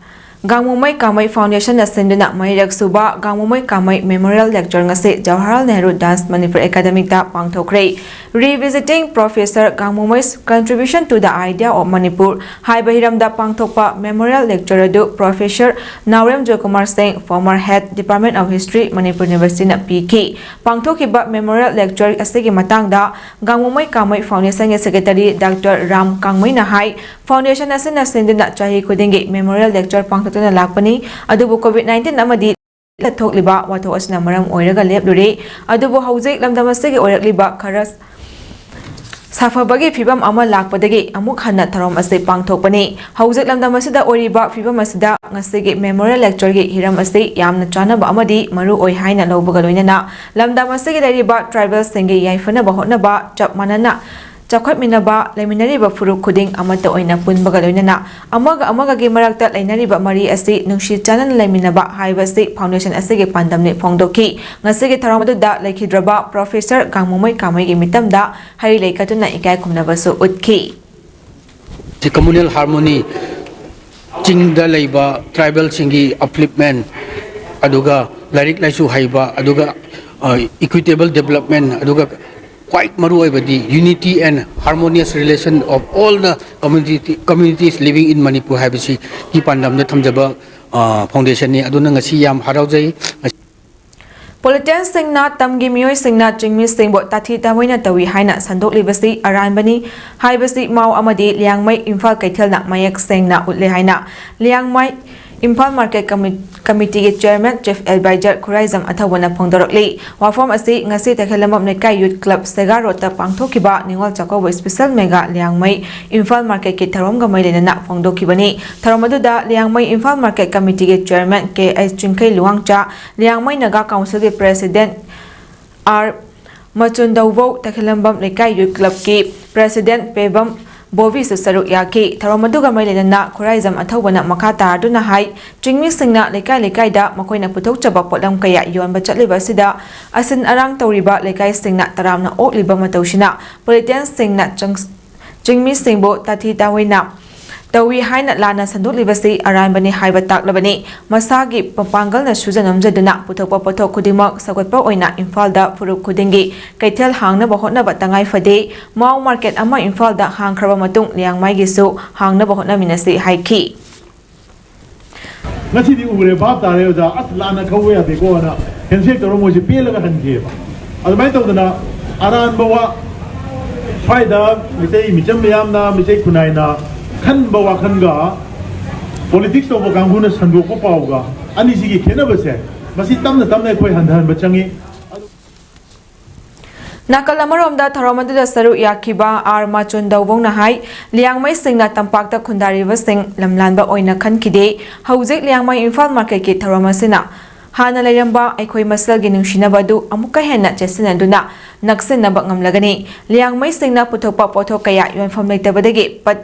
ꯒꯥꯡꯃꯨꯃꯩ ꯀꯥꯃꯩ ꯐꯥꯎꯟꯗꯦꯁꯟꯅ ꯁꯤꯟꯗꯨꯅ ꯃꯔꯤꯔꯛ ꯁꯨꯕ ꯒꯥꯡꯃꯨꯃꯩ ꯀꯥꯃꯩ ꯃꯦꯃꯣꯔꯤꯌꯦꯜ ꯂꯦꯛꯆꯔ ꯉꯁꯤ ꯖꯋꯥꯍꯔꯂꯥꯜ ꯅꯦꯍꯔꯨ ꯗꯥꯟꯁ ꯃꯅꯤꯄꯨꯔ ꯑꯦꯀꯥꯗꯃꯤꯛꯇ ꯄꯥꯡꯊꯣꯛꯈ꯭ꯔꯦ꯫ Revisiting Professor Gangmumai's Contribution to the Idea of Manipur ꯍꯥꯏꯕ ꯍꯤꯔꯝꯗ ꯄꯥꯡꯊꯣꯛꯄ ꯃꯦꯃꯣꯔꯤꯌꯦꯜ ꯂꯦꯛꯆꯔ ꯑꯗꯨ ꯄ꯭ꯔꯣꯐꯦꯁꯔ ꯅꯥꯎꯔꯦꯝ ꯖꯣꯏꯀꯨꯃꯥꯔ ꯁꯤꯡ, former head Department of History, Manipur University ꯅ ꯄꯤꯈꯤ꯫ ꯄꯥꯡꯊꯣꯛꯈꯤꯕ ꯃꯦꯃꯣꯔꯤꯌꯦꯜ ꯂꯦꯛꯆꯔ ꯑꯁꯤꯒꯤ ꯃꯇꯥꯡꯗ ꯒꯥꯡꯃꯨꯃꯩ ꯀꯥꯃꯩ ꯐꯥꯎꯟꯗꯦꯁꯟꯒꯤ ꯁꯦꯀ꯭ꯔꯦꯇꯔꯤ ꯗꯥꯛꯇꯔ ꯔꯥꯝ ꯀꯥꯡꯃꯩꯅ ꯍꯥꯏ, ꯐꯥꯎꯟꯗꯦꯁꯟ ꯑꯁꯤꯅ ꯁꯤꯟꯗꯨꯅ ꯆꯍꯤ ꯈꯨꯗꯤꯡꯒꯤ ꯃꯦꯃꯣꯔꯤꯌꯦꯜ ꯂꯦꯛꯆꯔ ꯄꯥꯡꯊꯣꯛꯇꯨꯅ ꯂꯥꯛꯄꯅꯤ꯫ ꯑꯗꯨꯕꯨ ꯀꯣꯚꯤꯗ ꯅꯥꯏꯟꯇꯤꯟ ꯑꯃꯗꯤ ꯊꯣꯛꯂꯤꯕ ꯋꯥꯊꯣꯛ ꯑꯁꯤꯅ ꯃꯔꯝ ꯑꯣꯏꯔꯒ ꯂꯦꯞꯂꯨꯔꯦ꯫ ꯑꯗꯨꯕꯨ ꯍꯧꯖꯤꯛ ꯂꯝꯗꯝ ꯑꯁꯤꯒꯤ ꯑꯣꯏꯔꯛꯂꯤꯕ ꯈꯔ ꯁꯥꯐꯕꯒꯤ ꯐꯤꯕꯝ ꯑꯃ ꯂꯥꯛꯄꯗꯒꯤ ꯑꯃꯨꯛ ꯍꯟꯅ ꯊꯧꯔꯝ ꯑꯁꯤ ꯄꯥꯡꯊꯣꯛꯄꯅꯤ꯫ ꯍꯧꯖꯤꯛ ꯂꯝꯗꯝ ꯑꯁꯤꯗ ꯑꯣꯏꯔꯤꯕ ꯐꯤꯕꯝ ꯑꯁꯤꯗ ꯉꯁꯤꯒꯤ Memorial Lecture ꯒꯤ ꯍꯤꯔꯝ ꯑꯁꯤ ꯌꯥꯝꯅ ꯆꯥꯅꯕ ꯑꯃꯗꯤ ꯃꯔꯨ ꯑꯣꯏ ꯍꯥꯏꯅ ꯂꯧꯕꯒ ꯂꯣꯏꯅꯅ ꯂꯝꯗꯝ ꯑꯁꯤꯒꯤ ꯂꯩꯔꯤꯕ tribal ꯁꯤꯡꯒꯤ ꯌꯥꯏꯐꯅꯕ ꯍꯣꯠꯅꯕ, ꯆꯞ ꯃꯥꯟꯅꯅ ꯆꯥꯎꯈꯠꯃꯤꯟꯅꯕ, ꯂꯩꯃꯤꯟꯅꯔꯤꯕ ꯐꯨꯔꯨꯞ ꯈꯨꯗꯤꯡ ꯑꯃꯠꯇ ꯑꯣꯏꯅ ꯄꯨꯟꯕꯒ ꯂꯣꯏꯅꯅ ꯑꯃꯒ ꯑꯃꯒꯒꯤ ꯃꯔꯛꯇ ꯂꯩꯅꯔꯤꯕ ꯃꯔꯤ ꯑꯁꯤ ꯅꯨꯡꯁꯤ ꯆꯥꯟꯅꯅ ꯂꯩꯃꯤꯟꯅꯕ ꯍꯥꯏꯕꯁꯤ foundation ꯑꯁꯤꯒꯤ ꯄꯥꯟꯗꯝꯅꯤ ꯐꯣꯡꯗꯣꯛꯈꯤ꯫ ꯉꯁꯤꯒꯤ ꯊꯧꯔꯝ ꯑꯗꯨꯗ ꯂꯩꯈꯤꯗ꯭ꯔꯕ Professor ꯒꯥꯡꯃꯨꯃꯩ ꯀꯥꯃꯩꯒꯤ ꯃꯤꯇꯝꯗ ꯍꯩ ꯂꯩ ꯀꯠꯇꯨꯅ ꯏꯀꯥꯏ ꯈꯨꯝꯅꯕꯁꯨ ꯎꯠꯈꯤ꯫ ꯁꯤ communal harmony, ꯆꯤꯡꯗ ꯂꯩꯕ tribal ꯁꯤꯡꯒꯤ upliftment, ꯑꯗꯨꯒ ꯂꯥꯏꯔꯤꯛ ꯂꯥꯏꯁꯨ ꯍꯩꯕ, ꯑꯗꯨꯒ equitable development, ꯑꯗꯨꯒ ꯈ꯭ꯋꯥꯏ ꯃꯔꯨ ꯑꯣꯏꯕꯗꯤ unity and harmonious relation of all the community communities living in Manipur ꯍꯥꯏꯕꯁꯤꯒꯤ ꯄꯥꯟꯗꯝꯗ ꯊꯝꯖꯕ foundation ꯅꯤ꯫ ꯑꯗꯨꯅ ꯉꯁꯤ ꯌꯥꯝ ꯍꯔꯥꯎꯖꯩ꯫ ꯄꯣꯂꯤꯇꯤꯁꯤꯌꯥꯟꯁꯤꯡꯅ ꯇꯝꯒꯤ ꯃꯤꯑꯣꯏꯁꯤꯡꯅ ꯆꯤꯡꯃꯤꯁꯤꯡꯕꯨ ꯇꯥꯊꯤ ꯇꯥꯑꯣꯏꯅ ꯇꯧꯏ ꯍꯥꯏꯅ ꯁꯟꯗꯣꯛꯂꯤꯕꯁꯤ ꯑꯔꯥꯟꯕꯅꯤ ꯍꯥꯏꯕꯁꯤ ꯃꯥꯎ ꯑꯃꯗꯤ ꯂꯤꯌꯥꯡꯃꯩ ꯏꯝꯐꯥꯜ ꯀꯩꯊꯦꯜꯅ ꯃꯌꯦꯛ ꯁꯦꯡꯅ ꯎꯠꯂꯦ ꯍꯥꯏꯅ ꯂꯤꯌꯥꯡꯃꯩ ꯏꯝꯐꯥꯜ ꯃꯥꯔꯀꯦꯠ ꯀꯃꯤ- ꯀꯃꯤꯇꯤꯒꯤ ꯆꯤꯌꯔꯃꯦꯟ ꯆꯤꯐ ꯑꯦꯗꯚꯥꯏꯖꯔ ꯈꯨꯔꯥꯏꯖꯝ ꯑꯊꯧꯕꯅ ꯐꯣꯡꯗꯣꯔꯛꯂꯤ꯫ ꯋꯥꯐꯝ ꯑꯁꯤ ꯉꯁꯤ ꯇꯈꯦꯂꯝꯕꯝ ꯂꯩꯀꯥꯏ ꯌꯨꯠ ꯀ꯭ꯂꯕ ꯁꯦꯒꯥ ꯔꯣꯗꯇ ꯄꯥꯡꯊꯣꯛꯈꯤꯕ ꯅꯤꯉꯣꯜ ꯆꯥꯛꯀꯧꯕ ꯏꯁꯄꯤꯁꯦꯜ ꯃꯦꯒꯥ ꯂꯤꯌꯥꯡꯃꯩ ꯏꯝꯐꯥꯜ ꯃꯥꯔꯀꯦꯠꯀꯤ ꯊꯧꯔꯝꯒ ꯃꯔꯤ ꯂꯩꯅꯅ ꯐꯣꯡꯗꯣꯛꯈꯤꯕꯅꯤ꯫ ꯊꯧꯔꯝ ꯑꯗꯨꯗ ꯂꯤꯌꯥꯡꯃꯩ ꯏꯝꯐꯥꯜ ꯃꯥꯔꯀꯦꯠ ꯀꯃꯤꯇꯤꯒꯤ ꯆꯤꯌꯔꯃꯦꯟ ꯀꯦ ꯑꯩꯆ ꯆꯤꯡꯈꯩ ꯂꯨꯋꯥꯡꯆꯥ, ꯂꯤꯌꯥꯡꯃꯩ ꯅꯥꯒꯥ ꯀꯥꯎꯟꯁꯤꯜꯒꯤ ꯄ꯭ꯔꯦꯁꯤꯗꯦꯟꯠ ꯑꯥꯔ ꯃꯆꯨꯟꯗꯧꯕꯧ, ꯇꯈꯦꯂꯝꯕꯝ ꯂꯩꯀꯥꯏ ꯌꯨꯠ ꯀ꯭ꯂꯕꯀꯤ ꯄ꯭ꯔꯦꯁꯤꯗꯦꯟꯠ ꯄꯦꯕꯝ ꯕꯣꯕꯤꯁꯨ ꯁꯔꯨꯛ ꯌꯥꯈꯤ꯫ ꯊꯧꯔꯝ ꯑꯗꯨꯒ ꯃꯔꯤ ꯂꯩꯅꯅ ꯈꯨꯔꯥꯏꯖꯝ ꯑꯊꯧꯕꯅ ꯃꯈꯥ ꯇꯥꯔꯗꯨꯅ ꯍꯥꯏ, ꯆꯤꯡꯃꯤꯁꯤꯡꯅ ꯂꯩꯀꯥꯏ ꯂꯩꯀꯥꯏꯗ ꯃꯈꯣꯏꯅ ꯄꯨꯊꯣꯛꯆꯕ ꯄꯣꯠꯂꯝ ꯀꯌꯥ ꯌꯣꯟꯕ ꯆꯠꯂꯤꯕ ꯑꯁꯤꯗ ꯑꯁꯤꯟ ꯑꯔꯥꯡ ꯇꯧꯔꯤꯕ ꯂꯩꯀꯥꯏꯁꯤꯡꯅ ꯇꯔꯥꯝꯅ ꯑꯣꯛꯂꯤꯕ ꯃꯇꯧꯁꯤꯅ ꯄꯣꯂꯤꯇꯤꯁꯤꯌꯥꯟꯁꯤꯡꯅ ꯆꯪ- ꯆꯤꯡꯃꯤꯁꯤꯡꯕꯨ ꯇꯥꯊꯤ ꯇꯥꯑꯣꯏꯅ ꯇꯧꯏ ꯍꯥꯏꯅ ꯂꯥꯟꯅ ꯁꯟꯗꯣꯛꯂꯤꯕꯁꯤ ꯑꯔꯥꯟꯕꯅꯤ ꯍꯥꯏꯕ ꯇꯥꯛꯂꯕꯅꯤ꯫ ꯃꯁꯥꯒꯤ ꯃꯄꯥꯡꯒꯜꯅ ꯁꯨꯖ ꯅꯣꯝꯖꯗꯨꯅ ꯄꯨꯊꯣꯛꯄ ꯄꯣꯠꯊꯣꯛ ꯈꯨꯗꯤꯡꯃꯛ ꯁꯧꯒꯠꯄ ꯑꯣꯏꯅ ꯏꯝꯐꯥꯜꯗ ꯐꯨꯔꯨꯞ ꯈꯨꯗꯤꯡꯒꯤ ꯀꯩꯊꯦꯜ ꯍꯥꯡꯅꯕ ꯍꯣꯠꯅꯕ ꯇꯉꯥꯏ ꯐꯗꯦ꯫ ꯃꯥꯎ ꯃꯥꯔꯀꯦꯠ ꯑꯃ ꯏꯝꯐꯥꯜꯗ ꯍꯥꯡꯈ꯭ꯔꯕ ꯃꯇꯨꯡ ꯂꯤꯌꯥꯡꯃꯩꯒꯤꯁꯨ ꯍꯥꯡꯅꯕ ꯍꯣꯠꯅꯃꯤꯟꯅꯁꯤ ꯍꯥꯏꯈꯤ꯫ ꯉꯁꯤꯗꯤ ꯎꯔꯦ, ꯚꯥꯞ ꯇꯥꯔꯦ ꯑꯣꯖꯥ, ꯑꯁ ꯂꯥꯟꯅ ꯈꯧꯕ ꯌꯥꯗꯦꯀꯣꯅ handshake ꯇꯧꯔ ꯃꯣꯏꯁꯦ ꯄꯦꯜꯂꯒ ꯍꯟꯈꯤꯑꯕ꯫ ꯑꯗꯨꯃꯥꯏꯅ ꯇꯧꯗꯅ ꯑꯔꯥꯟꯕ ꯋꯥ ꯁ꯭ꯋꯥꯏꯗ ꯃꯤꯇꯩ ꯃꯤꯆꯝ ꯃꯤꯌꯥꯝꯅ, ꯃꯤꯇꯩ ꯈꯨꯟꯅꯥꯏꯅ ꯈꯟꯕ ꯋꯥꯈꯜꯒ politics ꯇꯧꯕ ꯀꯥꯡꯕꯨꯅ ꯁꯟꯗꯣꯛꯄ ꯄꯥꯎꯒ ꯑꯅꯤꯁꯤꯒꯤ ꯈꯦꯠꯅꯕꯁꯦ ꯃꯁꯤ ꯇꯞꯅ ꯇꯞꯅ ꯑꯩꯈꯣꯏ ꯍꯟꯊꯍꯟꯕ ꯆꯪꯉꯤ꯫ ꯅꯥꯀꯜ ꯑꯃꯔꯣꯝꯗ ꯊꯧꯔꯝ ꯑꯗꯨꯗ ꯁꯔꯨꯛ ꯌꯥꯈꯤꯕ ꯑꯥꯔ ꯃꯥꯆꯨꯟ ꯗꯧꯕꯣꯡꯅ ꯍꯥꯏ, ꯂꯤꯌꯥꯡꯃꯩꯁꯤꯡꯅ ꯇꯝꯄꯥꯛꯇ ꯈꯨꯟꯗꯥꯔꯤꯕꯁꯤꯡ ꯂꯝꯂꯥꯟꯕ ꯑꯣꯏꯅ ꯈꯟꯈꯤꯗꯦ꯫ ꯍꯧꯖꯤꯛ ꯂꯤꯌꯥꯡꯃꯩ ꯏꯝꯐꯥꯜ ꯃꯥꯔꯀꯦꯠꯀꯤ ꯊꯧꯔꯝ ꯑꯁꯤꯅ ꯍꯥꯟꯅ ꯂꯩꯔꯝꯕ ꯑꯩꯈꯣꯏ ꯃꯁꯦꯜꯒꯤ ꯅꯨꯡꯁꯤꯅꯕ ꯑꯗꯨ ꯑꯃꯨꯛꯀ ꯍꯦꯟꯅ ꯆꯦꯠꯁꯤꯟꯅꯗꯨꯅ ꯅꯛꯁꯤꯟꯅꯕ ꯉꯝꯂꯒꯅꯤ꯫ ꯂꯤꯌꯥꯡꯃꯩꯁꯤꯡꯅ ꯄꯨꯊꯣꯛꯄ ꯄꯣꯠꯊꯣꯛ ꯀꯌꯥ ꯌꯣꯟꯐꯝ ꯂꯩꯇꯕꯗꯒꯤ ꯄꯠ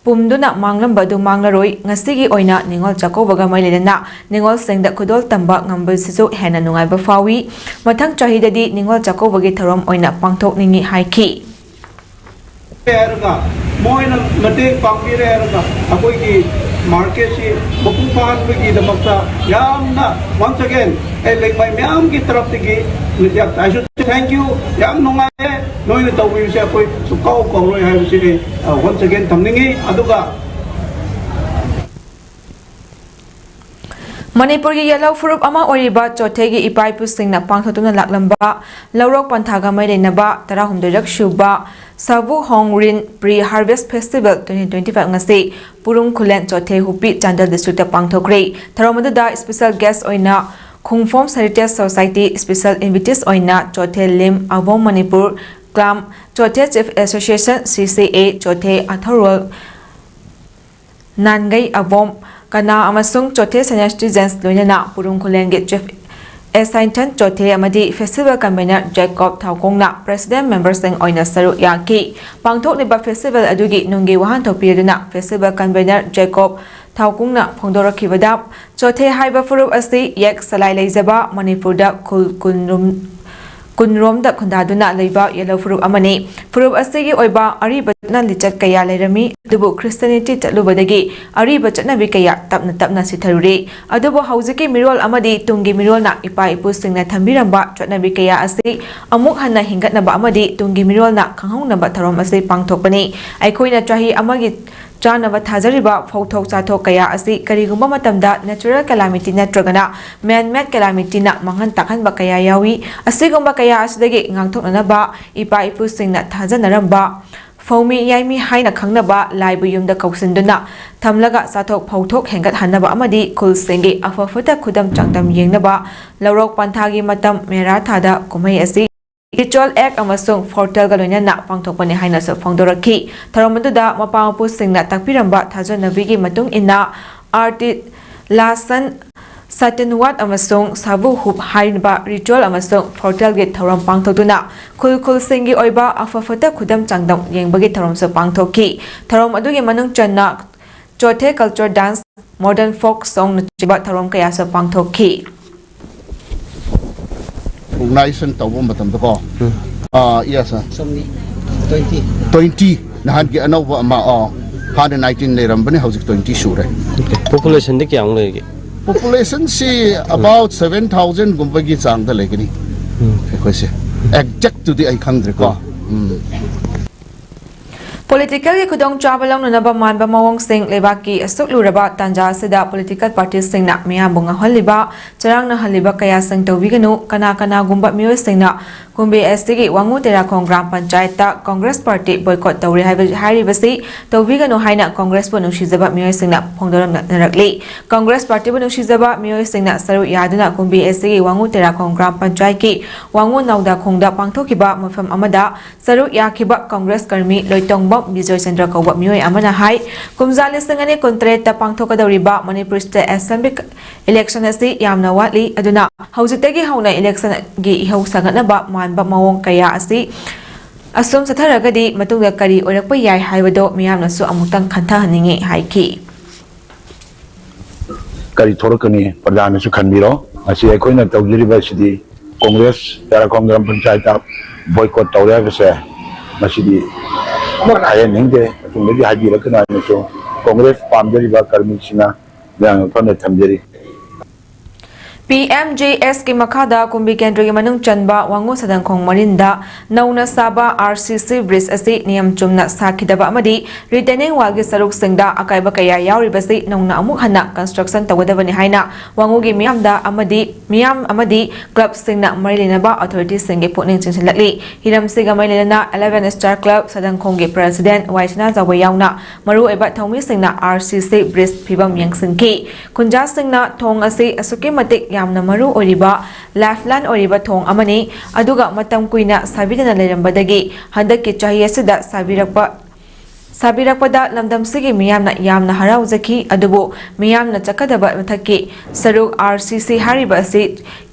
ꯄꯨꯝꯗꯨꯅ ꯃꯥꯡꯂꯝꯕ ꯑꯗꯨ ꯃꯥꯡꯂꯔꯣꯏ꯫ ꯉꯁꯤꯒꯤ ꯑꯣꯏꯅ ꯅꯤꯉꯣꯜ ꯆꯥꯛꯀꯧꯕꯒ ꯃꯔꯤ ꯂꯩꯅꯅ ꯅꯤꯉꯣꯜꯁꯤꯡꯗ ꯈꯨꯗꯣꯜ ꯇꯝꯕ ꯉꯝꯕꯁꯤꯁꯨ ꯍꯦꯟꯅ ꯅꯨꯡꯉꯥꯏꯕ ꯐꯥꯎꯏ꯫ ꯃꯊꯪ ꯆꯍꯤꯗꯗꯤ ꯅꯤꯉꯣꯜ ꯆꯥꯛꯀꯧꯕꯒꯤ ꯊꯧꯔꯝ ꯑꯣꯏꯅ ꯄꯥꯡꯊꯣꯛꯅꯤꯡꯏ ꯍꯥꯏꯈꯤ꯫ ꯍꯥꯏꯔꯒ ꯃꯣꯏꯅ ꯃꯇꯦꯡ ꯄꯥꯡꯕꯤꯔꯦ ꯍꯥꯏꯔꯒ ꯑꯩꯈꯣꯏꯒꯤ ꯃꯥꯔꯀꯦꯠꯁꯤ ꯃꯄꯨꯡ ꯐꯥꯍꯟꯕꯒꯤꯗꯃꯛꯇ ꯌꯥꯝꯅ once again ꯑꯩ ꯂꯩꯃꯥꯏ ꯃꯌꯥꯝꯒꯤ ꯇꯔꯞꯇꯒꯤ I should thank you. ꯌꯥꯝ ꯅꯨꯡꯉꯥꯏꯔꯦ ꯅꯣꯏꯅ ꯇꯧꯕꯤꯕꯁꯦ ꯑꯩꯈꯣꯏ ꯁꯨꯛꯀꯥꯎ ꯀꯥꯎꯔꯣꯏ ꯍꯥꯏꯕꯁꯤ ꯑꯩ once again ꯊꯝꯅꯤꯡꯉꯤ꯫ ꯑꯗꯨꯒ ꯃꯅꯤꯄꯨꯔꯒꯤ ꯌꯦꯜꯍꯧ ꯐꯨꯔꯨꯞ ꯑꯃ ꯑꯣꯏꯔꯤꯕ ꯆꯣꯊꯦꯒꯤ ꯏꯄꯥ ꯏꯄꯨꯁꯤꯡꯅ ꯄꯥꯡꯊꯣꯛꯇꯨꯅ ꯂꯥꯛꯂꯝꯕ ꯂꯧꯔꯣꯛ ꯄꯟꯊꯥꯒ ꯃꯔꯤ ꯂꯩꯅꯕ ꯇꯔꯥꯍꯨꯝꯗꯣꯏꯔꯛ ꯁꯨꯕ ꯁꯥꯕꯨ ꯍꯣꯡ ꯔꯤꯟ pre harvest festival twenty twenty five ꯉꯁꯤ ꯄꯨꯔꯨꯝ ꯈꯨꯂꯦꯟ ꯆꯣꯊꯦ ꯍꯨꯄꯤ ꯆꯥꯟꯗꯦꯜ ꯗꯤꯁꯇ꯭ꯔꯤꯛꯇ ꯄꯥꯡꯊꯣꯛꯈ꯭ꯔꯦ꯫ ꯊꯧꯔꯝ ꯑꯗꯨꯗ ꯏꯁꯄꯤꯁꯦꯜ ꯒꯦꯁ ꯑꯣꯏꯅ ꯈꯣꯡꯐꯣꯝ ꯍꯦꯔꯤꯇꯦꯖ ꯁꯣꯁꯥꯏꯇꯤ, ꯏꯁꯄꯤꯁꯦꯜ ꯏꯟꯚꯤꯇꯤꯁ ꯑꯣꯏꯅ ꯆꯣꯊꯦ ꯂꯤꯝ ꯑꯕꯣꯝ ꯃꯅꯤꯄꯨꯔ ꯀ꯭ꯂꯥꯝ, ꯆꯣꯊꯦ ꯆꯤꯐ ꯑꯦꯁꯣꯁꯤꯌꯦꯁꯟ ꯁꯤ ꯁꯤ ꯑꯦ, ꯆꯣꯊꯦ ꯑꯊꯧꯔꯣꯜ ꯅꯥꯟꯒꯩ ꯑꯕꯣꯝ ꯀꯅꯥ ꯑꯃꯁꯨꯡ ꯆꯣꯊꯦ ꯁꯦꯅꯤꯌꯔ ꯁꯤꯇꯤꯖꯦꯟꯁ ꯂꯣꯏꯅꯅ ꯄꯨꯔꯨꯝ ꯈꯨꯂꯦꯟꯒꯤ ꯆꯤꯐ ꯑꯦꯁꯥꯏꯟꯊꯟ ꯆꯣꯊꯦ ꯑꯃꯗꯤ ꯐꯦꯁꯇꯤꯚꯦꯜ ꯀꯟꯚꯦꯅꯔ ꯖꯦꯀꯣꯕ ꯊꯥꯎꯀꯣꯡꯅ ꯄ꯭ꯔꯦꯁꯤꯗꯦꯟ ꯃꯦꯝꯕꯔꯁꯤꯡ ꯑꯣꯏꯅ ꯁꯔꯨꯛ ꯌꯥꯈꯤ꯫ ꯄꯥꯡꯊꯣꯛꯂꯤꯕ ꯐꯦꯁꯇꯤꯚꯦꯜ ꯑꯗꯨꯒꯤ ꯅꯨꯡꯒꯤ ꯋꯥꯍꯟꯊꯣꯛ ꯄꯤꯗꯨꯅ ꯐꯦꯁꯇꯤꯚꯦꯜ ꯀꯟꯚꯦꯅꯔ ꯖꯦꯀꯣꯕ ꯊꯥꯎꯀꯣꯡꯅ ꯐꯣꯡꯗꯣꯔꯛꯈꯤꯕꯗ, ꯆꯣꯊꯦ ꯍꯥꯏꯕ ꯐꯨꯔꯨꯞ ꯑꯁꯤ ꯌꯦꯛ ꯁꯂꯥꯏ ꯂꯩꯖꯕ ꯃꯅꯤꯄꯨꯔꯗ ꯈꯨꯜ ꯀꯨꯟꯔꯨꯝ ꯀꯨꯟꯔꯣꯝꯗ ꯈꯨꯟꯗꯥꯗꯨꯅ ꯂꯩꯕ ꯌꯦꯜꯍꯧ ꯐꯨꯔꯨꯞ ꯑꯃꯅꯤ꯫ ꯐꯨꯔꯨꯞ ꯑꯁꯤꯒꯤ ꯑꯣꯏꯕ ꯑꯔꯤꯕ ꯆꯠꯅ ꯂꯤꯆꯠ ꯀꯌꯥ ꯂꯩꯔꯝꯃꯤ, ꯑꯗꯨꯕꯨ ꯈ꯭ꯔꯤꯁꯇꯤꯌꯥꯅꯤꯇꯤ ꯆꯠꯂꯨꯕꯗꯒꯤ ꯑꯔꯤꯕ ꯆꯠꯅꯕꯤ ꯀꯌꯥ ꯇꯞꯅ ꯇꯞꯅ ꯁꯤꯊꯔꯨꯔꯦ꯫ ꯑꯗꯨꯕꯨ ꯍꯧꯖꯤꯛꯀꯤ ꯃꯤꯔꯣꯜ ꯑꯃꯗꯤ ꯇꯨꯡꯒꯤ ꯃꯤꯔꯣꯜꯅ ꯏꯄꯥ ꯏꯄꯨꯁꯤꯡꯅ ꯊꯝꯕꯤꯔꯝꯕ ꯆꯠꯅꯕꯤ ꯀꯌꯥ ꯑꯁꯤ ꯑꯃꯨꯛ ꯍꯟꯅ ꯍꯤꯡꯒꯠꯅꯕ ꯑꯃꯗꯤ ꯇꯨꯡꯒꯤ ꯃꯤꯔꯣꯜꯅ ꯈꯪꯍꯧꯅꯕ ꯊꯧꯔꯝ ꯑꯁꯤ ꯄꯥꯡꯊꯣꯛꯄꯅꯤ꯫ ꯑꯩꯈꯣꯏꯅ ꯆꯍꯤ ꯑꯃꯒꯤ ꯆꯥꯅꯕ ꯊꯥꯖꯔꯤꯕ ꯐꯧꯊꯣꯛ ꯆꯥꯊꯣꯛ ꯀꯌꯥ ꯑꯁꯤ ꯀꯔꯤꯒꯨꯝꯕ ꯃꯇꯝꯗ natural calamity ꯅꯠꯇ꯭ꯔꯒꯅ man-made calamityꯅ ꯃꯥꯡꯍꯟ ꯇꯥꯛꯍꯟꯕ ꯀꯌꯥ ꯌꯥꯎꯏ꯫ ꯑꯁꯤꯒꯨꯝꯕ ꯀꯌꯥ ꯑꯁꯤꯗꯒꯤ ꯉꯥꯛꯊꯣꯛꯅꯅꯕ ꯏꯄꯥ ꯏꯄꯨꯁꯤꯡꯅ ꯊꯥꯖꯅꯔꯝꯕ ꯐꯧꯃꯤ ꯌꯥꯏꯃꯤ ꯍꯥꯏꯅ ꯈꯪꯅꯕ ꯂꯥꯏꯕꯨ ꯌꯨꯝꯗ ꯀꯧꯁꯤꯟꯗꯨꯅ ꯊꯝꯂꯒ ꯆꯥꯊꯣꯛ ꯐꯧꯊꯣꯛ ꯍꯦꯟꯒꯠꯍꯟꯅꯕ ꯑꯃꯗꯤ ꯈꯨꯜꯁꯤꯡꯒꯤ ꯑꯐ ꯐꯠꯇ ꯈꯨꯗꯝ ꯆꯥꯡꯗꯝ ꯌꯦꯡꯅꯕ ꯂꯧꯔꯣꯛ ꯄꯟꯊꯥꯒꯤ ꯃꯇꯝ ꯃꯦꯔꯥ ꯊꯥꯗ ꯀꯨꯝꯍꯩ ꯑꯁꯤ Ritual Act ꯑꯃꯁꯨꯡ ꯐꯣꯔꯇꯦꯜꯒ ꯂꯣꯏꯅꯅ ꯄꯥꯡꯊꯣꯛꯄꯅꯤ ꯍꯥꯏꯅꯁꯨ ꯐꯣꯡꯗꯣꯔꯛꯈꯤ꯫ ꯊꯧꯔꯝ ꯑꯗꯨꯗ ꯃꯄꯥ ꯃꯄꯨꯁꯤꯡꯅ ꯇꯥꯛꯄꯤꯔꯝꯕ ꯊꯥꯖꯅꯕꯤꯒꯤ ꯃꯇꯨꯡ ꯏꯟꯅ, ꯑꯥꯔꯇꯤꯁ ꯂꯥꯁꯟ, ꯁꯇꯟꯋꯥꯠ ꯑꯃꯁꯨꯡ ꯁꯥꯕꯨ ꯍꯨꯞ ꯍꯥꯏꯔꯤꯕ ꯔꯤꯆꯨꯑꯦꯜ ꯑꯃꯁꯨꯡ ꯐꯣꯔꯇꯦꯜꯒꯤ ꯊꯧꯔꯝ ꯄꯥꯡꯊꯣꯛꯇꯨꯅ ꯈꯨꯜ ꯈꯨꯜꯁꯤꯡꯒꯤ ꯑꯣꯏꯕ ꯑꯐ ꯐꯠꯇ ꯈꯨꯗꯝ ꯆꯥꯡꯗꯝ ꯌꯦꯡꯕꯒꯤ ꯊꯧꯔꯝꯁꯨ ꯄꯥꯡꯊꯣꯛꯈꯤ꯫ ꯊꯧꯔꯝ ꯑꯗꯨꯒꯤ ꯃꯅꯨꯡ ꯆꯟꯅ ꯆꯣꯊꯦ ꯀꯜꯆꯔ ꯗꯥꯟꯁ, ꯃꯣꯗꯔꯟ ꯐꯣꯛ ꯁꯣꯡꯅꯆꯤꯡꯕ ꯊꯧꯔꯝ ꯀꯌꯥꯁꯨ ꯄꯥꯡꯊꯣꯛꯈꯤ꯫ ꯑꯣꯔꯒꯅꯥꯏꯖꯦꯁꯟ ꯇꯧꯕ ꯃꯇꯝꯗꯀꯣ, ꯑꯥ, yes, sir. ꯁꯣꯝꯅꯤ ꯇ꯭ꯋꯦꯟꯇꯤ꯫ ꯇ꯭ꯋꯦꯟꯇꯤ, ꯅꯍꯥꯟꯒꯤ ꯑꯅꯧꯕ ꯑꯃ, ꯑꯥ, ꯍꯥꯟꯅ ꯅꯥꯏꯟꯇꯤꯟ ꯂꯩꯔꯝꯕꯅꯤ, ꯍꯧꯖꯤꯛ ꯇ꯭ꯋꯦꯟꯇꯤ ꯁꯨꯔꯦ꯫ ꯄꯣꯄꯨꯂꯦꯁꯟꯗꯤ ꯀꯌꯥꯃꯨꯛ ꯂꯩꯔꯤꯒꯦ? ꯄꯣꯄꯨꯂꯦꯁꯟꯁꯤ ꯑꯕꯥꯎꯠ ꯁꯚꯦꯟ ꯊꯥꯎꯖꯟꯒꯨꯝꯕꯒꯤ ꯆꯥꯡꯗ ꯂꯩꯒꯅꯤ ꯑꯩꯈꯣꯏꯁꯦ꯫ ꯑꯦꯛꯖꯦꯛꯇꯨꯗꯤ ꯑꯩ ꯈꯪꯗ꯭ꯔꯦꯀꯣ꯫ ꯎꯝ꯫ ꯄꯣꯂꯤꯇꯤꯀꯦꯜꯒꯤ ꯈꯨꯗꯣꯡꯆꯥꯕ ꯂꯧꯅꯅꯕ ꯃꯥꯟꯕ ꯃꯑꯣꯡꯁꯤꯡ, ꯂꯩꯕꯥꯛꯀꯤ ꯑꯁꯨꯛ ꯂꯨꯔꯕ ꯇꯥꯟꯖꯥ ꯑꯁꯤꯗ ꯄꯣꯂꯤꯇꯤꯀꯦꯜ ꯄꯥꯔꯇꯤꯁꯤꯡꯅ ꯃꯤꯌꯥꯝꯕꯨ ꯉꯥꯎꯍꯜꯂꯤꯕ, ꯆꯔꯥꯡꯅꯍꯜꯂꯤꯕ ꯀꯌꯥꯁꯤꯡ ꯇꯧꯕꯤꯒꯅꯨ꯫ ꯀꯅꯥ ꯀꯅꯥꯒꯨꯝꯕ ꯃꯤꯑꯣꯏꯁꯤꯡꯅ ꯀꯨꯝꯕꯤ ꯑꯁꯤꯒꯤ ꯋꯥꯉꯨ ꯇꯦꯔꯥꯈꯣꯡ ꯒ꯭ꯔꯥꯝ ꯄꯟꯆꯥꯌꯠꯇ ꯀꯣꯡꯒ꯭ꯔꯦꯁ ꯄꯥꯔꯇꯤ ꯕꯣꯏꯀꯣꯠ ꯇꯧꯔꯦ ꯍꯥꯏꯕ, ꯍꯥꯏꯔꯤꯕꯁꯤ ꯇꯧꯕꯤꯒꯅꯨ ꯍꯥꯏꯅ ꯀꯣꯡꯒ꯭ꯔꯦꯁꯄꯨ ꯅꯨꯡꯁꯤꯖꯕ ꯃꯤꯑꯣꯏꯁꯤꯡꯅ ꯐꯣꯡꯗꯣꯔꯛꯅꯔꯛꯂꯤ꯫ ꯀꯣꯡꯒ꯭ꯔꯦꯁ ꯄꯥꯔꯇꯤꯕꯨ ꯅꯨꯡꯁꯤꯖꯕ ꯃꯤꯑꯣꯏꯁꯤꯡꯅ ꯁꯔꯨꯛ ꯌꯥꯗꯨꯅ ꯀꯨꯝꯕꯤ ꯑꯁꯤꯒꯤ ꯋꯥꯉꯨ ꯇꯦꯔꯥꯈꯣꯡ ꯒ꯭ꯔꯥꯝ ꯄꯟꯆꯥꯌꯠꯀꯤ ꯋꯥꯉꯨ ꯅꯥꯎꯗꯥꯈꯣꯡꯗ ꯄꯥꯡꯊꯣꯛꯈꯤꯕ ꯃꯐꯝ ꯑꯃꯗ ꯁꯔꯨꯛ ꯌꯥꯈꯤꯕ ꯀꯣꯡꯒ꯭ꯔꯦꯁ ꯀꯔꯃꯤ ꯂꯣꯏꯇꯣꯡꯕꯝ ꯕꯤꯖꯣꯏ ꯆꯟꯗ꯭ꯔ ꯀꯧꯕ ꯃꯤꯑꯣꯏ ꯑꯃꯅ ꯍꯥꯏ, ꯀꯨꯝꯖꯥ ꯂꯤꯁꯤꯡ ꯑꯅꯤ ꯀꯨꯟꯇꯔꯦꯠꯇ ꯄꯥꯡꯊꯣꯛꯀꯗꯧꯔꯤꯕ ꯃꯅꯤꯄꯨꯔ ꯁ꯭ꯇꯦꯠ ꯑꯦꯁꯦꯝꯕ꯭ꯂꯤ ꯏꯂꯦꯛꯁꯟ ꯑꯁꯤ ꯌꯥꯝꯅ ꯋꯥꯠꯂꯤ, ꯑꯗꯨꯅ ꯍꯧꯖꯤꯛꯇꯒꯤ ꯍꯧꯅ ꯏꯂꯦꯛꯁꯟꯒꯤ ꯏꯍꯧ ꯁꯥꯒꯠꯅꯕ ꯃꯥꯟꯕ ꯃꯑꯣꯡ ꯀꯌꯥ ꯑꯁꯤ ꯑꯁꯨꯝ ꯆꯠꯊꯔꯒꯗꯤ ꯃꯇꯨꯡꯗ ꯀꯔꯤ ꯑꯣꯏꯔꯛꯄ ꯌꯥꯏ ꯍꯥꯏꯕꯗꯨ ꯃꯤꯌꯥꯝꯅꯁꯨ ꯑꯃꯨꯛꯇꯪ ꯈꯟꯊꯍꯟꯅꯤꯡꯏ ꯍꯥꯏꯈꯤ꯫ ꯀꯔꯤ ꯊꯣꯛꯂꯛꯀꯅꯤ ꯄ꯭ꯔꯖꯥꯅꯁꯨ ꯈꯟꯕꯤꯔꯣ꯫ ꯉꯁꯤ ꯑꯩꯈꯣꯏꯅ ꯇꯧꯖꯔꯤꯕ ꯑꯁꯤꯗꯤ ꯀꯣꯡꯒ꯭ꯔꯦꯁ ꯇꯦꯔꯥꯈꯣꯡ ꯒ꯭ꯔꯥꯝ ꯄꯟꯆꯥꯌꯠꯇ ꯕꯣꯏꯀꯣꯠ ꯇꯧꯔꯦ ꯍꯥꯏꯕꯁꯦ, ꯃꯁꯤꯗꯤ ꯑꯃꯨꯛ ꯍꯟꯅ ꯍꯥꯏꯍꯟꯅꯤꯡꯗꯦ꯫ ꯃꯇꯨꯡꯗꯗꯤ ꯍꯥꯏꯕꯤꯔꯛꯀꯅꯨ ꯍꯥꯏꯅꯁꯨ ꯀꯣꯡꯒ꯭ꯔꯦꯁ ꯄꯥꯝꯖꯔꯤꯕ ꯀꯔꯃꯤꯁꯤꯡꯅ ꯃꯌꯥꯝꯒꯤ ꯃꯐꯝꯗ ꯊꯝꯖꯔꯤ꯫ ꯄꯤ ꯑꯦꯝ ꯖꯦ ꯑꯦꯁꯀꯤ ꯃꯈꯥꯗ ꯀꯨꯝꯕꯤ ꯀꯦꯟꯗ꯭ꯔꯒꯤ ꯃꯅꯨꯡ ꯆꯟꯕ ꯋꯥꯉꯨ ꯁꯥꯗꯪꯈꯣꯡ ꯃꯔꯤꯟꯗ ꯅꯧꯅ ꯁꯥꯕ ꯑꯥꯔ ꯁꯤ ꯁꯤ ꯕ꯭ꯔꯤꯖ ꯑꯁꯤ ꯅꯤꯌꯝ ꯆꯨꯝꯅ ꯁꯥꯈꯤꯗꯕ ꯑꯃꯗꯤ ꯔꯤꯇꯦꯅꯤꯡ ꯋꯥꯜꯒꯤ ꯁꯔꯨꯛꯁꯤꯡꯗ ꯑꯀꯥꯏꯕ ꯀꯌꯥ ꯌꯥꯎꯔꯤꯕꯁꯤ ꯅꯧꯅ ꯑꯃꯨꯛ ꯍꯟꯅ ꯀꯟꯁꯇ꯭ꯔꯛꯁꯟ ꯇꯧꯒꯗꯕꯅꯤ ꯍꯥꯏꯅ ꯋꯥꯉꯨꯒꯤ ꯃꯤꯌꯥꯝꯗ ꯑꯃꯗꯤ, ꯃꯤꯌꯥꯝ ꯑꯃꯗꯤ ꯀ꯭ꯂꯕꯁꯤꯡꯅ ꯃꯔꯤ ꯂꯩꯅꯕ ꯑꯣꯊꯣꯔꯤꯇꯤꯁꯤꯡꯒꯤ ꯄꯨꯛꯅꯤꯡ ꯆꯤꯡꯁꯤꯜꯂꯛꯂꯤ꯫ ꯍꯤꯔꯝꯁꯤꯒ ꯃꯔꯤ ꯂꯩꯅꯅ ꯑꯦꯂꯦꯚꯦꯟ ꯁ꯭ꯇꯥꯔ ꯀ꯭ꯂꯕ ꯁꯥꯗꯪꯈꯣꯡꯒꯤ ꯄ꯭ꯔꯁꯤꯗꯦꯟꯠ ꯋꯥꯏ ꯁꯅꯥꯖꯥꯎꯕ ꯌꯥꯎꯅ ꯃꯔꯨꯑꯣꯏꯕ ꯊꯧꯃꯤꯁꯤꯡꯅ ꯑꯥꯔ ꯁꯤ ꯁꯤ ꯕ꯭ꯔꯤꯖ ꯐꯤꯕꯝ ꯌꯦꯡꯁꯤꯟꯈꯤ꯫ ꯈꯨꯟꯖꯥꯁꯤꯡꯅ ꯊꯣꯡ ꯑꯁꯤ ꯑꯁꯨꯛꯀꯤ ꯃꯇꯤꯛ ꯌꯥꯝꯅ ꯃꯔꯨ ꯑꯣꯏꯔꯤꯕ lifeline ꯑꯣꯏꯔꯤꯕ ꯊꯣꯡ ꯑꯃꯅꯤ꯫ ꯑꯗꯨꯒ ꯃꯇꯝ ꯀꯨꯏꯅ ꯁꯥꯕꯤꯗꯅ ꯂꯩꯔꯝꯕꯗꯒꯤ ꯍꯟꯗꯛꯀꯤ ꯆꯍꯤ ꯑꯁꯤꯗ ꯁꯥꯕꯤꯔꯛꯄ ꯁꯥꯕꯤꯔꯛꯄꯗ ꯂꯝꯗꯝꯁꯤꯒꯤ ꯃꯤꯌꯥꯝꯅ ꯌꯥꯝꯅ ꯍꯔꯥꯎꯖꯈꯤ꯫ ꯑꯗꯨꯕꯨ ꯃꯤꯌꯥꯝꯅ ꯆꯠꯀꯗꯕ ꯃꯊꯛꯀꯤ ꯁꯔꯨꯛ, RCC ꯍꯥꯏꯔꯤꯕ ꯑꯁꯤ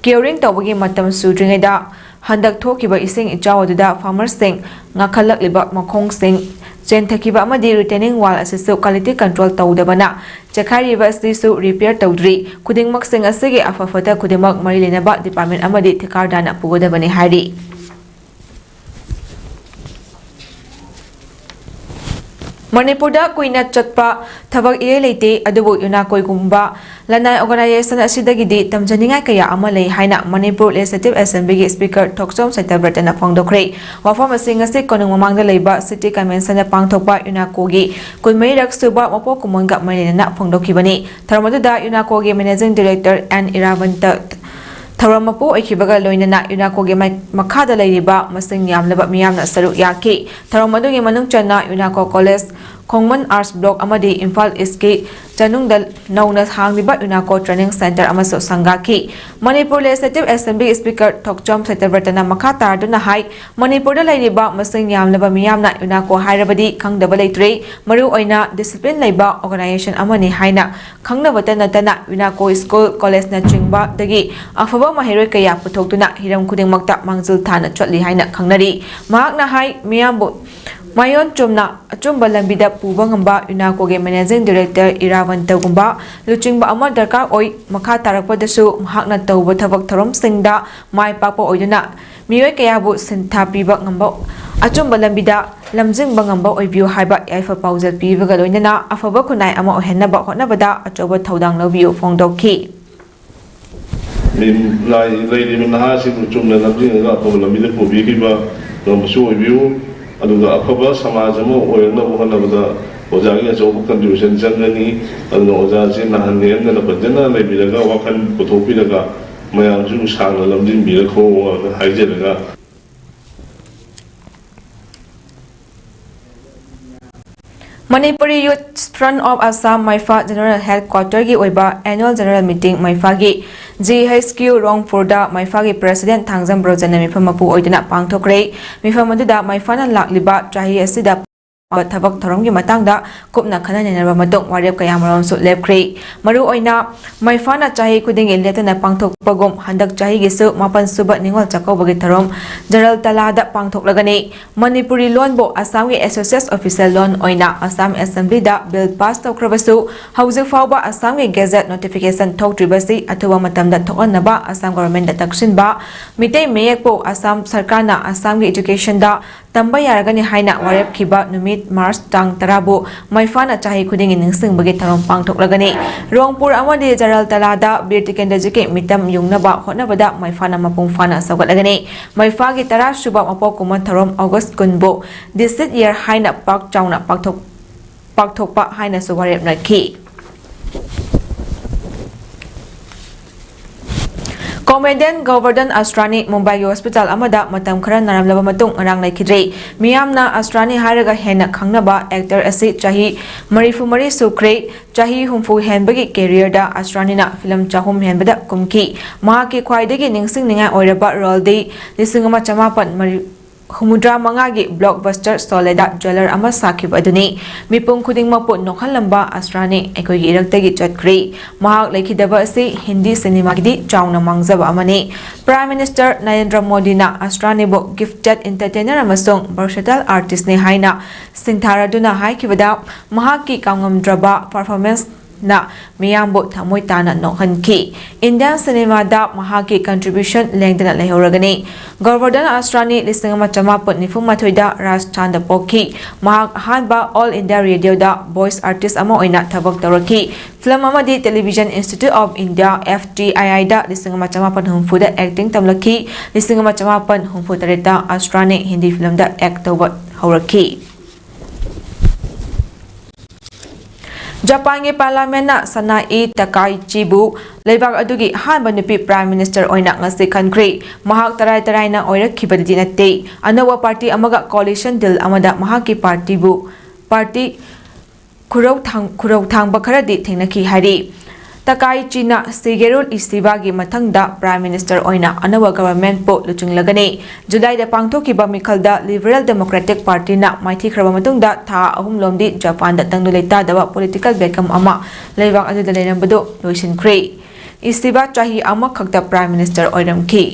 curing ꯇꯧꯕꯒꯤ ꯃꯇꯝ ꯁꯨꯗ꯭ꯔꯤꯉꯩꯗ ꯍꯟꯗꯛ ꯊꯣꯛꯈꯤꯕ ꯏꯁꯤꯡ ꯏꯆꯥꯎ ꯑꯗꯨꯗ farmerꯁꯤꯡ ꯉꯥꯈꯠꯂꯛꯂꯤꯕ ꯃꯈꯣꯡꯁꯤꯡ ꯆꯦꯟꯊꯈꯤꯕ ꯑꯃꯗꯤ retaining wall ꯑꯁꯤꯁꯨ quality control ꯇꯧꯗꯕꯅ ꯆꯦꯈꯥꯏꯔꯤꯕ ꯑꯁꯤꯁꯨ repair ꯇꯧꯗ꯭ꯔꯤ꯫ ꯈꯨꯗꯤꯡꯃꯛꯁꯤꯡ ꯑꯁꯤꯒꯤ ꯑꯐ ꯐꯠꯇ ꯈꯨꯗꯤꯡꯃꯛ ꯃꯔꯤ ꯂꯩꯅꯕ department ꯑꯃꯗꯤ ꯊꯤꯀꯥꯗꯥꯔꯅ ꯄꯨꯒꯗꯕꯅꯤ ꯍꯥꯏꯔꯤ꯫ ꯃꯅꯤꯄꯨꯔꯗ ꯀꯨꯏꯅ ꯆꯠꯄ ꯊꯕꯛ ꯏꯔꯩ ꯂꯩꯇꯦ, ꯑꯗꯨꯕꯨ UNACOꯒꯨꯝꯕ ꯂꯅꯥꯏ organization ꯑꯁꯤꯗꯒꯤꯗꯤ ꯇꯝꯖꯅꯤꯡꯉꯥꯏ ꯀꯌꯥ ꯑꯃ ꯂꯩ ꯍꯥꯏꯅ ꯃꯅꯤꯄꯨꯔ Legislative Assemblyꯒꯤ Speaker ꯊꯣꯛꯆꯣꯝ ꯁꯩꯇꯕ꯭ꯔꯇꯅ ꯐꯣꯡꯗꯣꯛꯈ꯭ꯔꯦ꯫ ꯋꯥꯐꯝ ꯑꯁꯤ ꯉꯁꯤ ꯀꯣꯅꯨꯡ ꯃꯃꯥꯡꯗ ꯂꯩꯕ City Conventionꯗ ꯄꯥꯡꯊꯣꯛꯄ UNACOꯒꯤ ꯀꯨꯟꯃꯔꯤꯔꯛ ꯁꯨꯕ ꯃꯄꯣꯛ ꯀꯨꯝꯑꯣꯟꯒ ꯃꯔꯤ ꯂꯩꯅꯅ ꯐꯣꯡꯗꯣꯛꯈꯤꯕꯅꯤ꯫ ꯊꯧꯔꯝ ꯑꯗꯨꯗ UNACOꯒꯤ Managing Director ꯑꯦꯟ ꯏꯔꯥꯕꯟꯇ ꯊꯧꯔꯝ ꯃꯄꯨ ꯑꯣꯏꯈꯤꯕꯒ ꯂꯣꯏꯅꯅ UNACOꯒꯤ ꯃꯥꯏ-, ꯃꯈꯥꯗ ꯂꯩꯔꯤꯕ ꯃꯁꯤꯡ ꯌꯥꯝꯂꯕ ꯃꯤꯌꯥꯝꯅ ꯁꯔꯨꯛ ꯌꯥꯈꯤ꯫ ꯊꯧꯔꯝ ꯑꯗꯨꯒꯤ ꯃꯅꯨꯡ ꯆꯟꯅ UNACO College, ꯈꯣꯡꯃꯟ Arts Block ꯑꯃꯗꯤ ꯏꯝꯐꯥꯜ Eastꯀꯤ ꯆꯅꯨꯡꯗ ꯅꯧꯅ ꯍꯥꯡꯂꯤꯕ UNACO Training Centre ꯑꯃꯁꯨ ꯁꯪꯒꯥꯈꯤ꯫ ꯃꯅꯤꯄꯨꯔ Legislative Assembly Speaker ꯊꯣꯛꯆꯣꯝ ꯁꯩꯇꯕ꯭ꯔꯇꯅ ꯃꯈꯥ ꯇꯥꯗꯨꯅ ꯍꯥꯏ, ꯃꯅꯤꯄꯨꯔꯗ ꯂꯩꯔꯤꯕ ꯃꯁꯤꯡ ꯌꯥꯝꯂꯕ ꯃꯤꯌꯥꯝꯅ UNACO ꯍꯥꯏꯔꯕꯗꯤ ꯈꯪꯗꯕ ꯂꯩꯇ꯭ꯔꯦ꯫ ꯃꯔꯨ ꯑꯣꯏꯅ discipline ꯂꯩꯕ organization ꯑꯃꯅꯤ ꯍꯥꯏꯅ ꯈꯪꯅꯕꯇ ꯅꯠꯇꯅ UNACO school, collegeꯅꯆꯤꯡꯕꯗꯒꯤ ꯑꯐꯕ ꯃꯍꯩꯔꯣꯏ ꯀꯌꯥ ꯄꯨꯊꯣꯛꯇꯨꯅ ꯍꯤꯔꯝ ꯈꯨꯗꯤꯡꯃꯛꯇ ꯃꯥꯡꯖꯤꯜ ꯊꯥꯅ ꯆꯠꯂꯤ ꯍꯥꯏꯅ ꯈꯪꯅꯔꯤ꯫ ꯃꯍꯥꯛꯅ ꯍꯥꯏ, ꯃꯤꯌꯥꯝꯕꯨ ꯃꯥꯏꯑꯣꯟ ꯆꯨꯝꯅ ꯑꯆꯨꯝꯕ ꯂꯝꯕꯤꯗ ꯄꯨꯕ ꯉꯝꯕ UNACOꯒꯤ Managing Director ꯏꯔꯥꯕꯟꯇꯒꯨꯝꯕ ꯂꯨꯆꯤꯡꯕ ꯑꯃ ꯗꯔꯀꯥꯔ ꯑꯣꯏ꯫ ꯃꯈꯥ ꯇꯥꯔꯛꯄꯗꯁꯨ ꯃꯍꯥꯛꯅ ꯇꯧꯕ ꯊꯕꯛ ꯊꯧꯔꯝꯁꯤꯡꯗ ꯃꯥꯏ ꯄꯥꯛꯄ ꯑꯣꯏꯗꯨꯅ ꯃꯤꯑꯣꯏ ꯀꯌꯥꯕꯨ ꯁꯤꯟꯊꯥ ꯄꯤꯕ ꯉꯝꯕ, ꯑꯆꯨꯝꯕ ꯂꯝꯕꯤꯗ ꯂꯝꯖꯤꯡꯕ ꯉꯝꯕ ꯑꯣꯏꯕꯤꯌꯨ ꯍꯥꯏꯕ ꯌꯥꯏꯐ ꯄꯥꯎꯖꯦꯜ ꯄꯤꯕꯒ ꯂꯣꯏꯅꯅ ꯑꯐꯕ ꯈꯨꯟꯅꯥꯏ ꯑꯃ ꯑꯣꯏꯍꯟꯅꯕ ꯍꯣꯠꯅꯕꯗ ꯑꯆꯧꯕ ꯊꯧꯗꯥꯡ ꯂꯧꯕꯤꯌꯨ ꯐꯣꯡꯗꯣꯛꯈꯤ꯫ ꯂꯩ-, ꯂꯩꯔꯤꯕ ꯅꯍꯥꯁꯤꯡꯕꯨ ꯆꯨꯝꯅ ꯂꯝꯖꯤꯡꯉꯒ ꯑꯐꯕ ꯂꯝꯕꯤꯗ ꯄꯨꯕꯤꯈꯤꯕ ꯉꯝꯕꯁꯨ ꯑꯣꯏꯕꯤꯌꯨ꯫ ꯑꯗꯨꯒ ꯑꯐꯕ ꯁꯃꯥꯖ ꯑꯃ ꯑꯣꯏꯔꯛꯅꯕ ꯍꯣꯠꯅꯕꯗ ꯑꯣꯖꯥꯒꯤ ꯑꯆꯧꯕ contribution ꯆꯪꯒꯅꯤ꯫ ꯑꯗꯨꯅ ꯑꯣꯖꯥꯁꯤ ꯅꯥꯍꯟ ꯅꯦꯝꯗꯅ ꯐꯖꯅ ꯂꯩꯕꯤꯔꯒ, ꯋꯥꯈꯜ ꯄꯨꯊꯣꯛꯄꯤꯔꯒ, ꯃꯌꯥꯝꯁꯨ ꯁꯥꯡꯅ ꯂꯝꯖꯤꯡꯕꯤꯔꯛꯈꯣꯅ ꯍꯥꯏꯖꯔꯒ, Manipuri Youth Front of Assam, ꯃꯩꯐꯥ General Headquarterꯒꯤ ꯑꯣꯏꯕ Annual General Meeting ꯃꯩꯐꯥꯒꯤ ꯖꯤ ꯑꯩꯆ ꯀ꯭ꯌꯨ ꯔꯣꯡꯄꯨꯔꯗ ꯃꯩꯐꯥꯒꯤ ꯄ꯭ꯔꯦꯁꯤꯗꯦꯟꯠ ꯊꯥꯡꯖꯝ ꯕ꯭ꯔꯣꯖꯅ ꯃꯤꯐꯝ ꯃꯄꯨ ꯑꯣꯏꯗꯨꯅ ꯄꯥꯡꯊꯣꯛꯈ꯭ꯔꯦ꯫ ꯃꯤꯐꯝ ꯑꯗꯨꯗ ꯃꯩꯐꯥꯅ ꯂꯥꯛꯂꯤꯕ ꯆꯍꯤ ꯑꯁꯤꯗ ꯊꯕꯛ ꯊꯧꯔꯝꯒꯤ ꯃꯇꯥꯡꯗ ꯀꯨꯞꯅ ꯈꯟꯅ ꯅꯩꯅꯔꯕ ꯃꯇꯨꯡ ꯋꯥꯔꯦꯞ ꯀꯌꯥꯃꯔꯨꯝꯁꯨ ꯂꯦꯞꯈ꯭ꯔꯦ꯫ ꯃꯔꯨꯑꯣꯏꯅ ꯃꯩꯐꯥꯅ ꯆꯍꯤ ꯈꯨꯗꯤꯡꯒꯤ ꯂꯦꯞꯇꯅ ꯄꯥꯡꯊꯣꯛꯄꯒꯨꯝ ꯍꯟꯗꯛ ꯆꯍꯤꯒꯤꯁꯨ ꯃꯥꯄꯟ ꯁꯨꯕ ꯅꯤꯉꯣꯜ ꯆꯥꯛꯀꯧꯕꯒꯤ ꯊꯧꯔꯝ ꯖꯔꯜꯇꯂꯥꯗ ꯄꯥꯡꯊꯣꯛꯂꯒꯅꯤ꯫ ꯃꯅꯤꯄꯨꯔꯤ ꯂꯣꯟꯕꯨ ꯑꯁꯥꯝꯒꯤ associate official ꯂꯣꯟ ꯑꯣꯏꯅ ꯑꯁꯥꯝ ꯑꯦꯁꯦꯝꯕ꯭ꯂꯤꯗ ꯕꯤꯜ ꯄꯥꯁ ꯇꯧꯈ꯭ꯔꯕꯁꯨ, ꯍꯧꯖꯤꯛ ꯐꯥꯎꯕ ꯑꯁꯥꯝꯒꯤ ꯒꯦꯖꯦꯠ ꯅꯣꯇꯤꯐꯤꯀꯦꯁꯟ ꯊꯣꯛꯇ꯭ꯔꯤꯕꯁꯤ ꯑꯊꯨꯕ ꯃꯇꯝꯗ ꯊꯣꯛꯍꯟꯅꯕ ꯑꯁꯥꯝ ꯒꯣꯚꯔꯟꯃꯦꯟꯠꯇ ꯇꯛꯁꯤꯟꯕ꯫ ꯃꯤꯇꯩ ꯃꯌꯦꯛꯄꯨ ꯑꯁꯥꯝ ꯁꯔꯀꯥꯔꯅ ꯑꯁꯥꯝꯒꯤ ꯏꯗꯨꯀꯦꯁꯟꯗ ꯇꯝꯕ ꯌꯥꯔꯒꯅꯤ ꯍꯥꯏꯅ ꯋꯥꯔꯦꯞꯈꯤꯕ ꯅꯨꯃꯤꯠ ꯃꯥꯔꯆ ꯇꯥꯡ ꯇꯔꯥꯕꯨ ꯃꯩꯐꯥꯅ ꯆꯍꯤ ꯈꯨꯗꯤꯡꯒꯤ ꯅꯤꯡꯁꯤꯡꯕꯒꯤ ꯊꯧꯔꯝ ꯄꯥꯡꯊꯣꯛꯂꯒꯅꯤ꯫ ꯔꯣꯡꯄꯨꯔ ꯑꯃꯗꯤ ꯖꯔꯜꯇꯂꯥꯗ ꯕꯤꯔ ꯇꯤꯀꯦꯟꯗ꯭ꯔꯖꯤꯠꯀꯤ ꯃꯤꯇꯝ ꯌꯨꯡꯅꯕ ꯍꯣꯠꯅꯕꯗ ꯃꯩꯐꯥꯅ ꯃꯄꯨꯡ ꯐꯥꯅ ꯁꯧꯒꯠꯂꯒꯅꯤ꯫ ꯃꯩꯐꯥꯒꯤ ꯇꯔꯥ ꯁꯨꯕ ꯃꯄꯣꯛ ꯀꯨꯝꯑꯣꯟ ꯊꯧꯔꯝ ꯑꯣꯒꯁ ꯀꯨꯟꯕꯨ ꯗꯤꯁꯤꯠ ꯌꯔ ꯍꯥꯏꯅ ꯄꯥꯛ ꯆꯥꯎꯅ ꯄꯥꯛꯊꯣꯛ-, ꯄꯥꯛꯊꯣꯛꯄ ꯍꯥꯏꯅꯁꯨ ꯋꯥꯔꯦꯞꯅꯈꯤ꯫ ꯀꯣꯃꯦꯗꯤꯌꯟ ꯒꯣꯕꯔꯗꯟ ꯑꯁ꯭ꯔꯥꯅꯤ ꯃꯨꯝꯕꯥꯏꯒꯤ ꯍꯣꯁꯄꯤꯇꯥꯜ ꯑꯃꯗ ꯃꯇꯝ ꯈꯔ ꯅꯥꯔꯝꯂꯕ ꯃꯇꯨꯡ ꯉꯔꯥꯡ ꯂꯩꯈꯤꯗ꯭ꯔꯦ꯫ ꯃꯤꯌꯥꯝꯅ ꯑꯁ꯭ꯔꯥꯅꯤ ꯍꯥꯏꯔꯒ ꯍꯦꯟꯅ ꯈꯪꯅꯕ ꯑꯦꯛꯇꯔ ꯑꯁꯤ ꯆꯍꯤ ꯃꯔꯤꯐꯨ ꯃꯔꯤ ꯁꯨꯈ꯭ꯔꯦ꯫ ꯆꯍꯤ ꯍꯨꯝꯐꯨ ꯍꯦꯟꯕꯒꯤ ꯀꯦꯔꯤꯌꯔꯗ ꯑꯁ꯭ꯔꯥꯅꯤꯅ ꯐꯤꯂꯝ ꯆꯍꯨꯝ ꯍꯦꯟꯕꯗ ꯀꯨꯝꯈꯤ꯫ ꯃꯍꯥꯛꯀꯤ ꯈ꯭ꯋꯥꯏꯗꯒꯤ ꯅꯤꯡꯁꯤꯡꯅꯤꯡꯉꯥꯏ ꯑꯣꯏꯔꯕ ꯔꯣꯜꯗꯤ ꯂꯤꯁꯤꯡ ꯑꯃ ꯆꯃꯥꯄꯟ ꯍꯨꯝꯐꯨꯇꯔꯥ ꯃꯉꯥꯒꯤ ꯕ꯭ꯂꯣꯛꯕꯁꯇꯔ ꯁꯣꯂꯦꯗ ꯖ꯭ꯋꯦꯂꯔ ꯑꯃ ꯁꯥꯈꯤꯕ ꯑꯗꯨꯅꯤ꯫ ꯃꯤꯄꯨꯝ ꯈꯨꯗꯤꯡꯃꯛꯄꯨ ꯅꯣꯛꯍꯜꯂꯝꯕ ꯑꯁ꯭ꯔꯥꯅꯤ ꯑꯩꯈꯣꯏꯒꯤ ꯏꯔꯛꯇꯒꯤ ꯆꯠꯈ꯭ꯔꯦ꯫ ꯃꯍꯥꯛ ꯂꯩꯈꯤꯗꯕ ꯑꯁꯤ ꯍꯤꯟꯗꯤ ꯁꯤꯅꯦꯃꯥꯒꯤꯗꯤ ꯆꯥꯎꯅ ꯃꯥꯡꯖꯕ ꯑꯃꯅꯤ꯫ ꯄ꯭ꯔꯥꯏꯝ ꯃꯤꯅꯤꯁꯇꯔ ꯅꯔꯦꯟꯗ꯭ꯔ ꯃꯣꯗꯤꯅ ꯑꯁ꯭ꯔꯥꯅꯤꯕꯨ gifted entertainer ꯑꯃꯁꯨꯡ versatile artist ꯅꯤ ꯍꯥꯏꯅ ꯁꯤꯡꯊꯥꯔꯗꯨꯅ ꯍꯥꯏꯈꯤꯕꯗ, ꯃꯍꯥꯛꯀꯤ ꯀꯥꯎꯉꯝꯗ꯭ꯔꯕ performance ꯅ ꯃꯤꯌꯥꯝꯕꯨ ꯊꯃꯣꯏ ꯇꯥꯅ ꯅꯣꯛꯍꯟꯈꯤ꯫ ꯏꯟꯗꯤꯌꯟ ꯁꯤꯅꯦꯃꯥꯗ ꯃꯍꯥꯛꯀꯤ contribution ꯂꯦꯡꯗꯅ ꯂꯩꯍꯧꯔꯒꯅꯤ꯫ ꯒꯣꯕꯔꯗꯟ ꯑꯁ꯭ꯔꯥꯅꯤ ꯂꯤꯁꯤꯡ ꯑꯃ ꯆꯃꯥꯄꯟ ꯅꯤꯐꯨ ꯃꯥꯊꯣꯏꯗ ꯔꯥꯖꯁꯊꯥꯟꯗ ꯄꯣꯛꯈꯤ꯫ ꯃꯍꯥꯛ ꯑꯍꯥꯟꯕ All India Radio ꯗ voice artist ꯑꯃ ꯑꯣꯏꯅ ꯊꯕꯛ ꯇꯧꯔꯛꯈꯤ꯫ Film ꯑꯃꯗꯤ Television Institute of India, F T I I, ꯗ ꯂꯤꯁꯤꯡ ꯑꯃ ꯆꯃꯥꯄꯟ ꯍꯨꯝꯐꯨꯗ acting ꯇꯝꯂꯛꯈꯤ꯫ ꯂꯤꯁꯤꯡ ꯑꯃ ꯆꯃꯥꯄꯟ ꯍꯨꯝꯐꯨ ꯇꯔꯦꯠꯇ ꯑꯁ꯭ꯔꯥꯅꯤ ꯍꯤꯟꯗꯤ film ꯗ act ꯇꯧꯕ ꯍꯧꯔꯛꯈꯤ꯫ ꯖꯄꯥꯟꯒꯤ ꯄꯥꯔꯂꯤꯌꯥꯃꯦꯟꯅ ꯁꯅꯥꯏ ꯇꯀꯥꯏꯆꯤꯕꯨ ꯂꯩꯕꯥꯛ ꯑꯗꯨꯒꯤ ꯑꯍꯥꯟꯕ ꯅꯨꯄꯤ ꯄ꯭ꯔꯥꯏꯝ ꯃꯤꯅꯤꯁꯇꯔ ꯑꯣꯏꯅ ꯉꯁꯤ ꯈꯟꯈ꯭ꯔꯦ꯫ ꯃꯍꯥꯛ ꯇꯔꯥꯏ ꯇꯔꯥꯏꯅ ꯑꯣꯏꯔꯛꯈꯤꯕꯗꯤ ꯅꯠꯇꯦ꯫ ꯑꯅꯧꯕ ꯄꯥꯔꯇꯤ ꯑꯃꯒ coalition deal ꯑꯃꯗ ꯃꯍꯥꯛꯀꯤ ꯄꯥꯔꯇꯤꯕꯨ, ꯄꯥꯔꯇꯤ ꯈꯨꯔꯧ ꯊꯥꯡ-, ꯈꯨꯔꯧ ꯊꯥꯡꯕ ꯈꯔꯗꯤ ꯊꯦꯡꯅꯈꯤ ꯍꯥꯏꯔꯤ꯫ ꯇꯀꯥꯏꯆꯤꯅ ꯁꯤꯒꯦꯔꯨ ꯏꯁꯇꯤꯚꯥꯒꯤ ꯃꯊꯪꯗ Prime Minister ꯑꯣꯏꯅ ꯑꯅꯧꯕ government ꯄꯨ ꯂꯨꯆꯤꯡꯂꯒꯅꯤ꯫ ꯖꯨꯂꯥꯏꯗ ꯄꯥꯡꯊꯣꯛꯈꯤꯕ ꯃꯤꯈꯜꯗ Liberal Democratic Partyꯅ ꯃꯥꯏꯊꯤꯈ꯭ꯔꯕ ꯃꯇꯨꯡꯗ ꯊꯥ ꯑꯍꯨꯝꯂꯣꯝꯗꯤ ꯖꯄꯥꯟꯗ ꯇꯪꯗꯨ ꯂꯩꯇꯥꯗꯕ political vacuum ꯑꯃ ꯂꯩꯕꯥꯛ ꯑꯗꯨꯗ ꯂꯩꯔꯝꯕꯗꯨ ꯂꯣꯏꯁꯤꯟꯈ꯭ꯔꯦ꯫ ꯏꯁꯇꯤꯚꯥ ꯆꯍꯤ ꯑꯃꯈꯛꯇ Prime Minister ꯑꯣꯏꯔꯝꯈꯤ꯫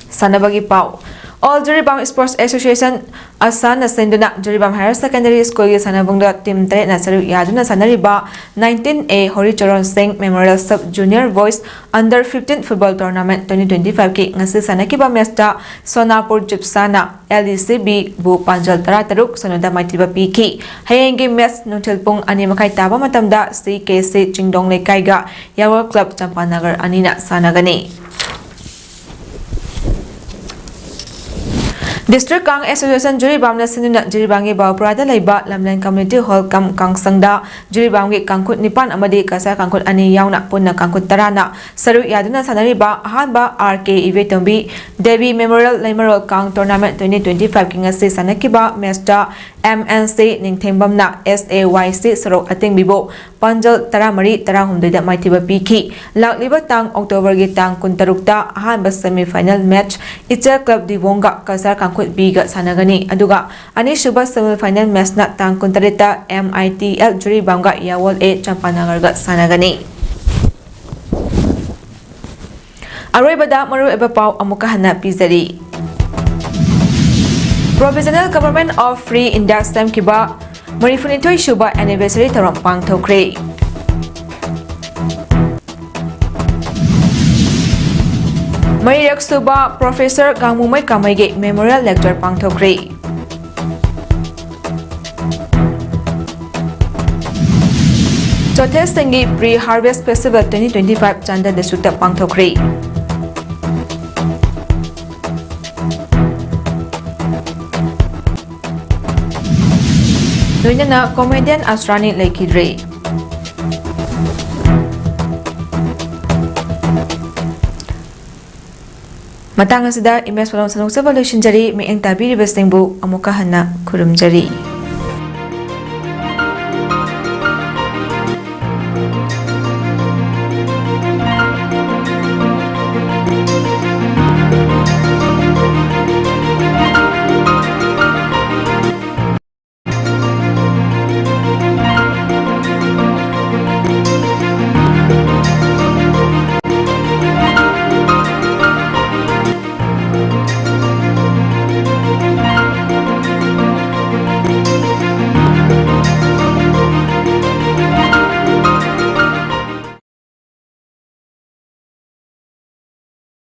ꯁꯥꯟꯅꯕꯒꯤ ꯄꯥꯎ꯫ All Jiribam Sports Association, ꯑꯁꯥꯅ ꯁꯤꯟꯗꯨꯅ Jiribam Higher Secondary Schoolꯒꯤ ꯁꯥꯟꯅꯕꯨꯡꯗ team ꯇꯔꯦꯠꯅ ꯁꯔꯨꯛ ꯌꯥꯗꯨꯅ ꯁꯥꯟꯅꯔꯤꯕ nineteen A ꯍꯣꯔꯤꯆꯔꯟ ꯁꯤꯡ Memorial Sub Junior Boys Under fifteen Football Tournament twenty twenty-fiveꯀꯤ ꯉꯁꯤ ꯁꯥꯟꯅꯈꯤꯕ matchꯇ ꯁꯣꯅꯥꯄꯨꯔ ꯖꯤꯞꯁꯥꯅ LDCBꯕꯨ ꯄꯥꯟꯖꯜ ꯇꯔꯥꯇꯔꯨꯛ ꯁꯨꯞꯅꯗ ꯃꯥꯏꯊꯤꯕ ꯄꯤꯈꯤ꯫ ꯍꯌꯦꯡꯒꯤ match ꯅꯨꯡꯊꯤꯜ ꯄꯨꯡ ꯑꯅꯤ ꯃꯈꯥꯏ ꯇꯥꯕ ꯃꯇꯝꯗ CKC ꯆꯤꯡꯗꯣꯡ ꯂꯩꯀꯥꯏꯒ ꯌꯥꯋꯜ Club ꯆꯝꯄꯥꯅꯒꯔ ꯑꯅꯤꯅ ꯁꯥꯟꯅꯒꯅꯤ꯫ District Kang Association ꯖꯤꯔꯤꯕꯥꯝꯅ ꯁꯤꯟꯗꯨꯅ ꯖꯤꯔꯤꯕꯥꯝꯒꯤ ꯕꯥꯎꯄꯨꯔꯥꯗ ꯂꯩꯕ ꯂꯝꯂꯦꯟ Community Hall ꯀꯝ ꯀꯥꯡꯁꯪꯗ ꯖꯤꯔꯤꯕꯥꯝꯒꯤ ꯀꯥꯡꯈꯨꯠ ꯅꯤꯄꯥꯟ ꯑꯃꯗꯤ ꯀꯁꯥꯔ ꯀꯥꯡꯈꯨꯠ ꯑꯅꯤ ꯌꯥꯎꯅ ꯄꯨꯟꯅ ꯀꯥꯡꯈꯨꯠ ꯇꯔꯥꯅ ꯁꯔꯨꯛ ꯌꯥꯗꯨꯅ ꯁꯥꯟꯅꯔꯤꯕ ꯑꯍꯥꯟꯕ R K ꯏꯕꯦꯇꯣꯝꯕꯤ ꯗꯦꯕꯤ Memorial ꯂꯩꯃꯔꯣꯜ ꯀꯥꯡ Tournament twenty twenty-fiveꯀꯤ ꯉꯁꯤ ꯁꯥꯟꯅꯈꯤꯕ matchꯇ MNC ꯅꯤꯡꯊꯦꯡꯕꯝꯅ SAYC ꯁꯣꯔꯣꯛ ꯑꯇꯦꯡꯕꯤꯕꯨ ꯄꯥꯟꯖꯜ ꯇꯔꯥꯃꯔꯤ ꯇꯔꯥꯍꯨꯝꯗꯣꯏꯗ ꯃꯥꯏꯊꯤꯕ ꯄꯤꯈꯤ꯫ ꯂꯥꯛꯂꯤꯕ ꯇꯥꯡ Octoberꯒꯤ ꯇꯥꯡ ꯀꯨꯟꯇꯔꯨꯛꯇ ꯑꯍꯥꯟꯕ semi final match ꯏꯆꯦꯜ Club ꯗꯤꯕꯣꯡꯒ ꯀꯁꯥꯔ ꯀꯥꯡꯈꯨꯠ Bꯒ ꯁꯥꯟꯅꯒꯅꯤ꯫ ꯑꯗꯨꯒ ꯑꯅꯤꯁꯨꯕ semi final matchꯅ ꯇꯥꯡ ꯀꯨꯟꯇꯔꯦꯠꯇ MITL ꯖꯤꯔꯤꯕꯥꯝꯒ ꯌꯥꯋꯜ A ꯆꯝꯄꯥꯅꯒꯔꯒ ꯁꯥꯟꯅꯒꯅꯤ꯫ ꯑꯔꯣꯏꯕꯗ ꯃꯔꯨꯑꯣꯏꯕ ꯄꯥꯎ ꯑꯃꯨꯛꯀ ꯍꯟꯅ ꯄꯤꯖꯔꯤ꯫ Provisional Government of Free India ꯁꯦꯝꯈꯤꯕ ꯃꯔꯤꯐꯨꯅꯤꯊꯣꯏ ꯁꯨꯕ anniversary ꯊꯧꯔꯝ ꯄꯥꯡꯊꯣꯛꯈ꯭ꯔꯦ꯫ ꯃꯔꯤꯔꯛ ꯁꯨꯕ Professor ꯒꯥꯡꯃꯨꯃꯩ ꯀꯥꯃꯩꯒꯤ Memorial Lecture ꯄꯥꯡꯊꯣꯛꯈ꯭ꯔꯦ꯫ ꯆꯣꯊꯦꯁꯤꯡꯒꯤ Pre Harvest Festival twenty twenty-five Chandel districtꯇ ꯄꯥꯡꯊꯣꯛꯈ꯭ꯔꯦ꯫ ꯂꯣꯏꯅꯅ comedian ꯑꯁ꯭ꯔꯥꯅꯤ ꯂꯩꯈꯤꯗ꯭ꯔꯦ꯫ ꯃꯇꯥꯡ ꯑꯁꯤꯗ ꯏꯃꯦꯖ ꯄꯣꯂꯣꯝ ꯁꯟꯗꯣꯛꯆꯕ ꯂꯣꯏꯁꯤꯟꯖꯔꯤ꯫ ꯃꯤꯠꯌꯦꯡ ꯇꯥꯕꯤꯔꯤꯕꯁꯤꯡꯕꯨ ꯑꯃꯨꯛꯀ ꯍꯟꯅ ꯈꯨꯔꯨꯝꯖꯔꯤ꯫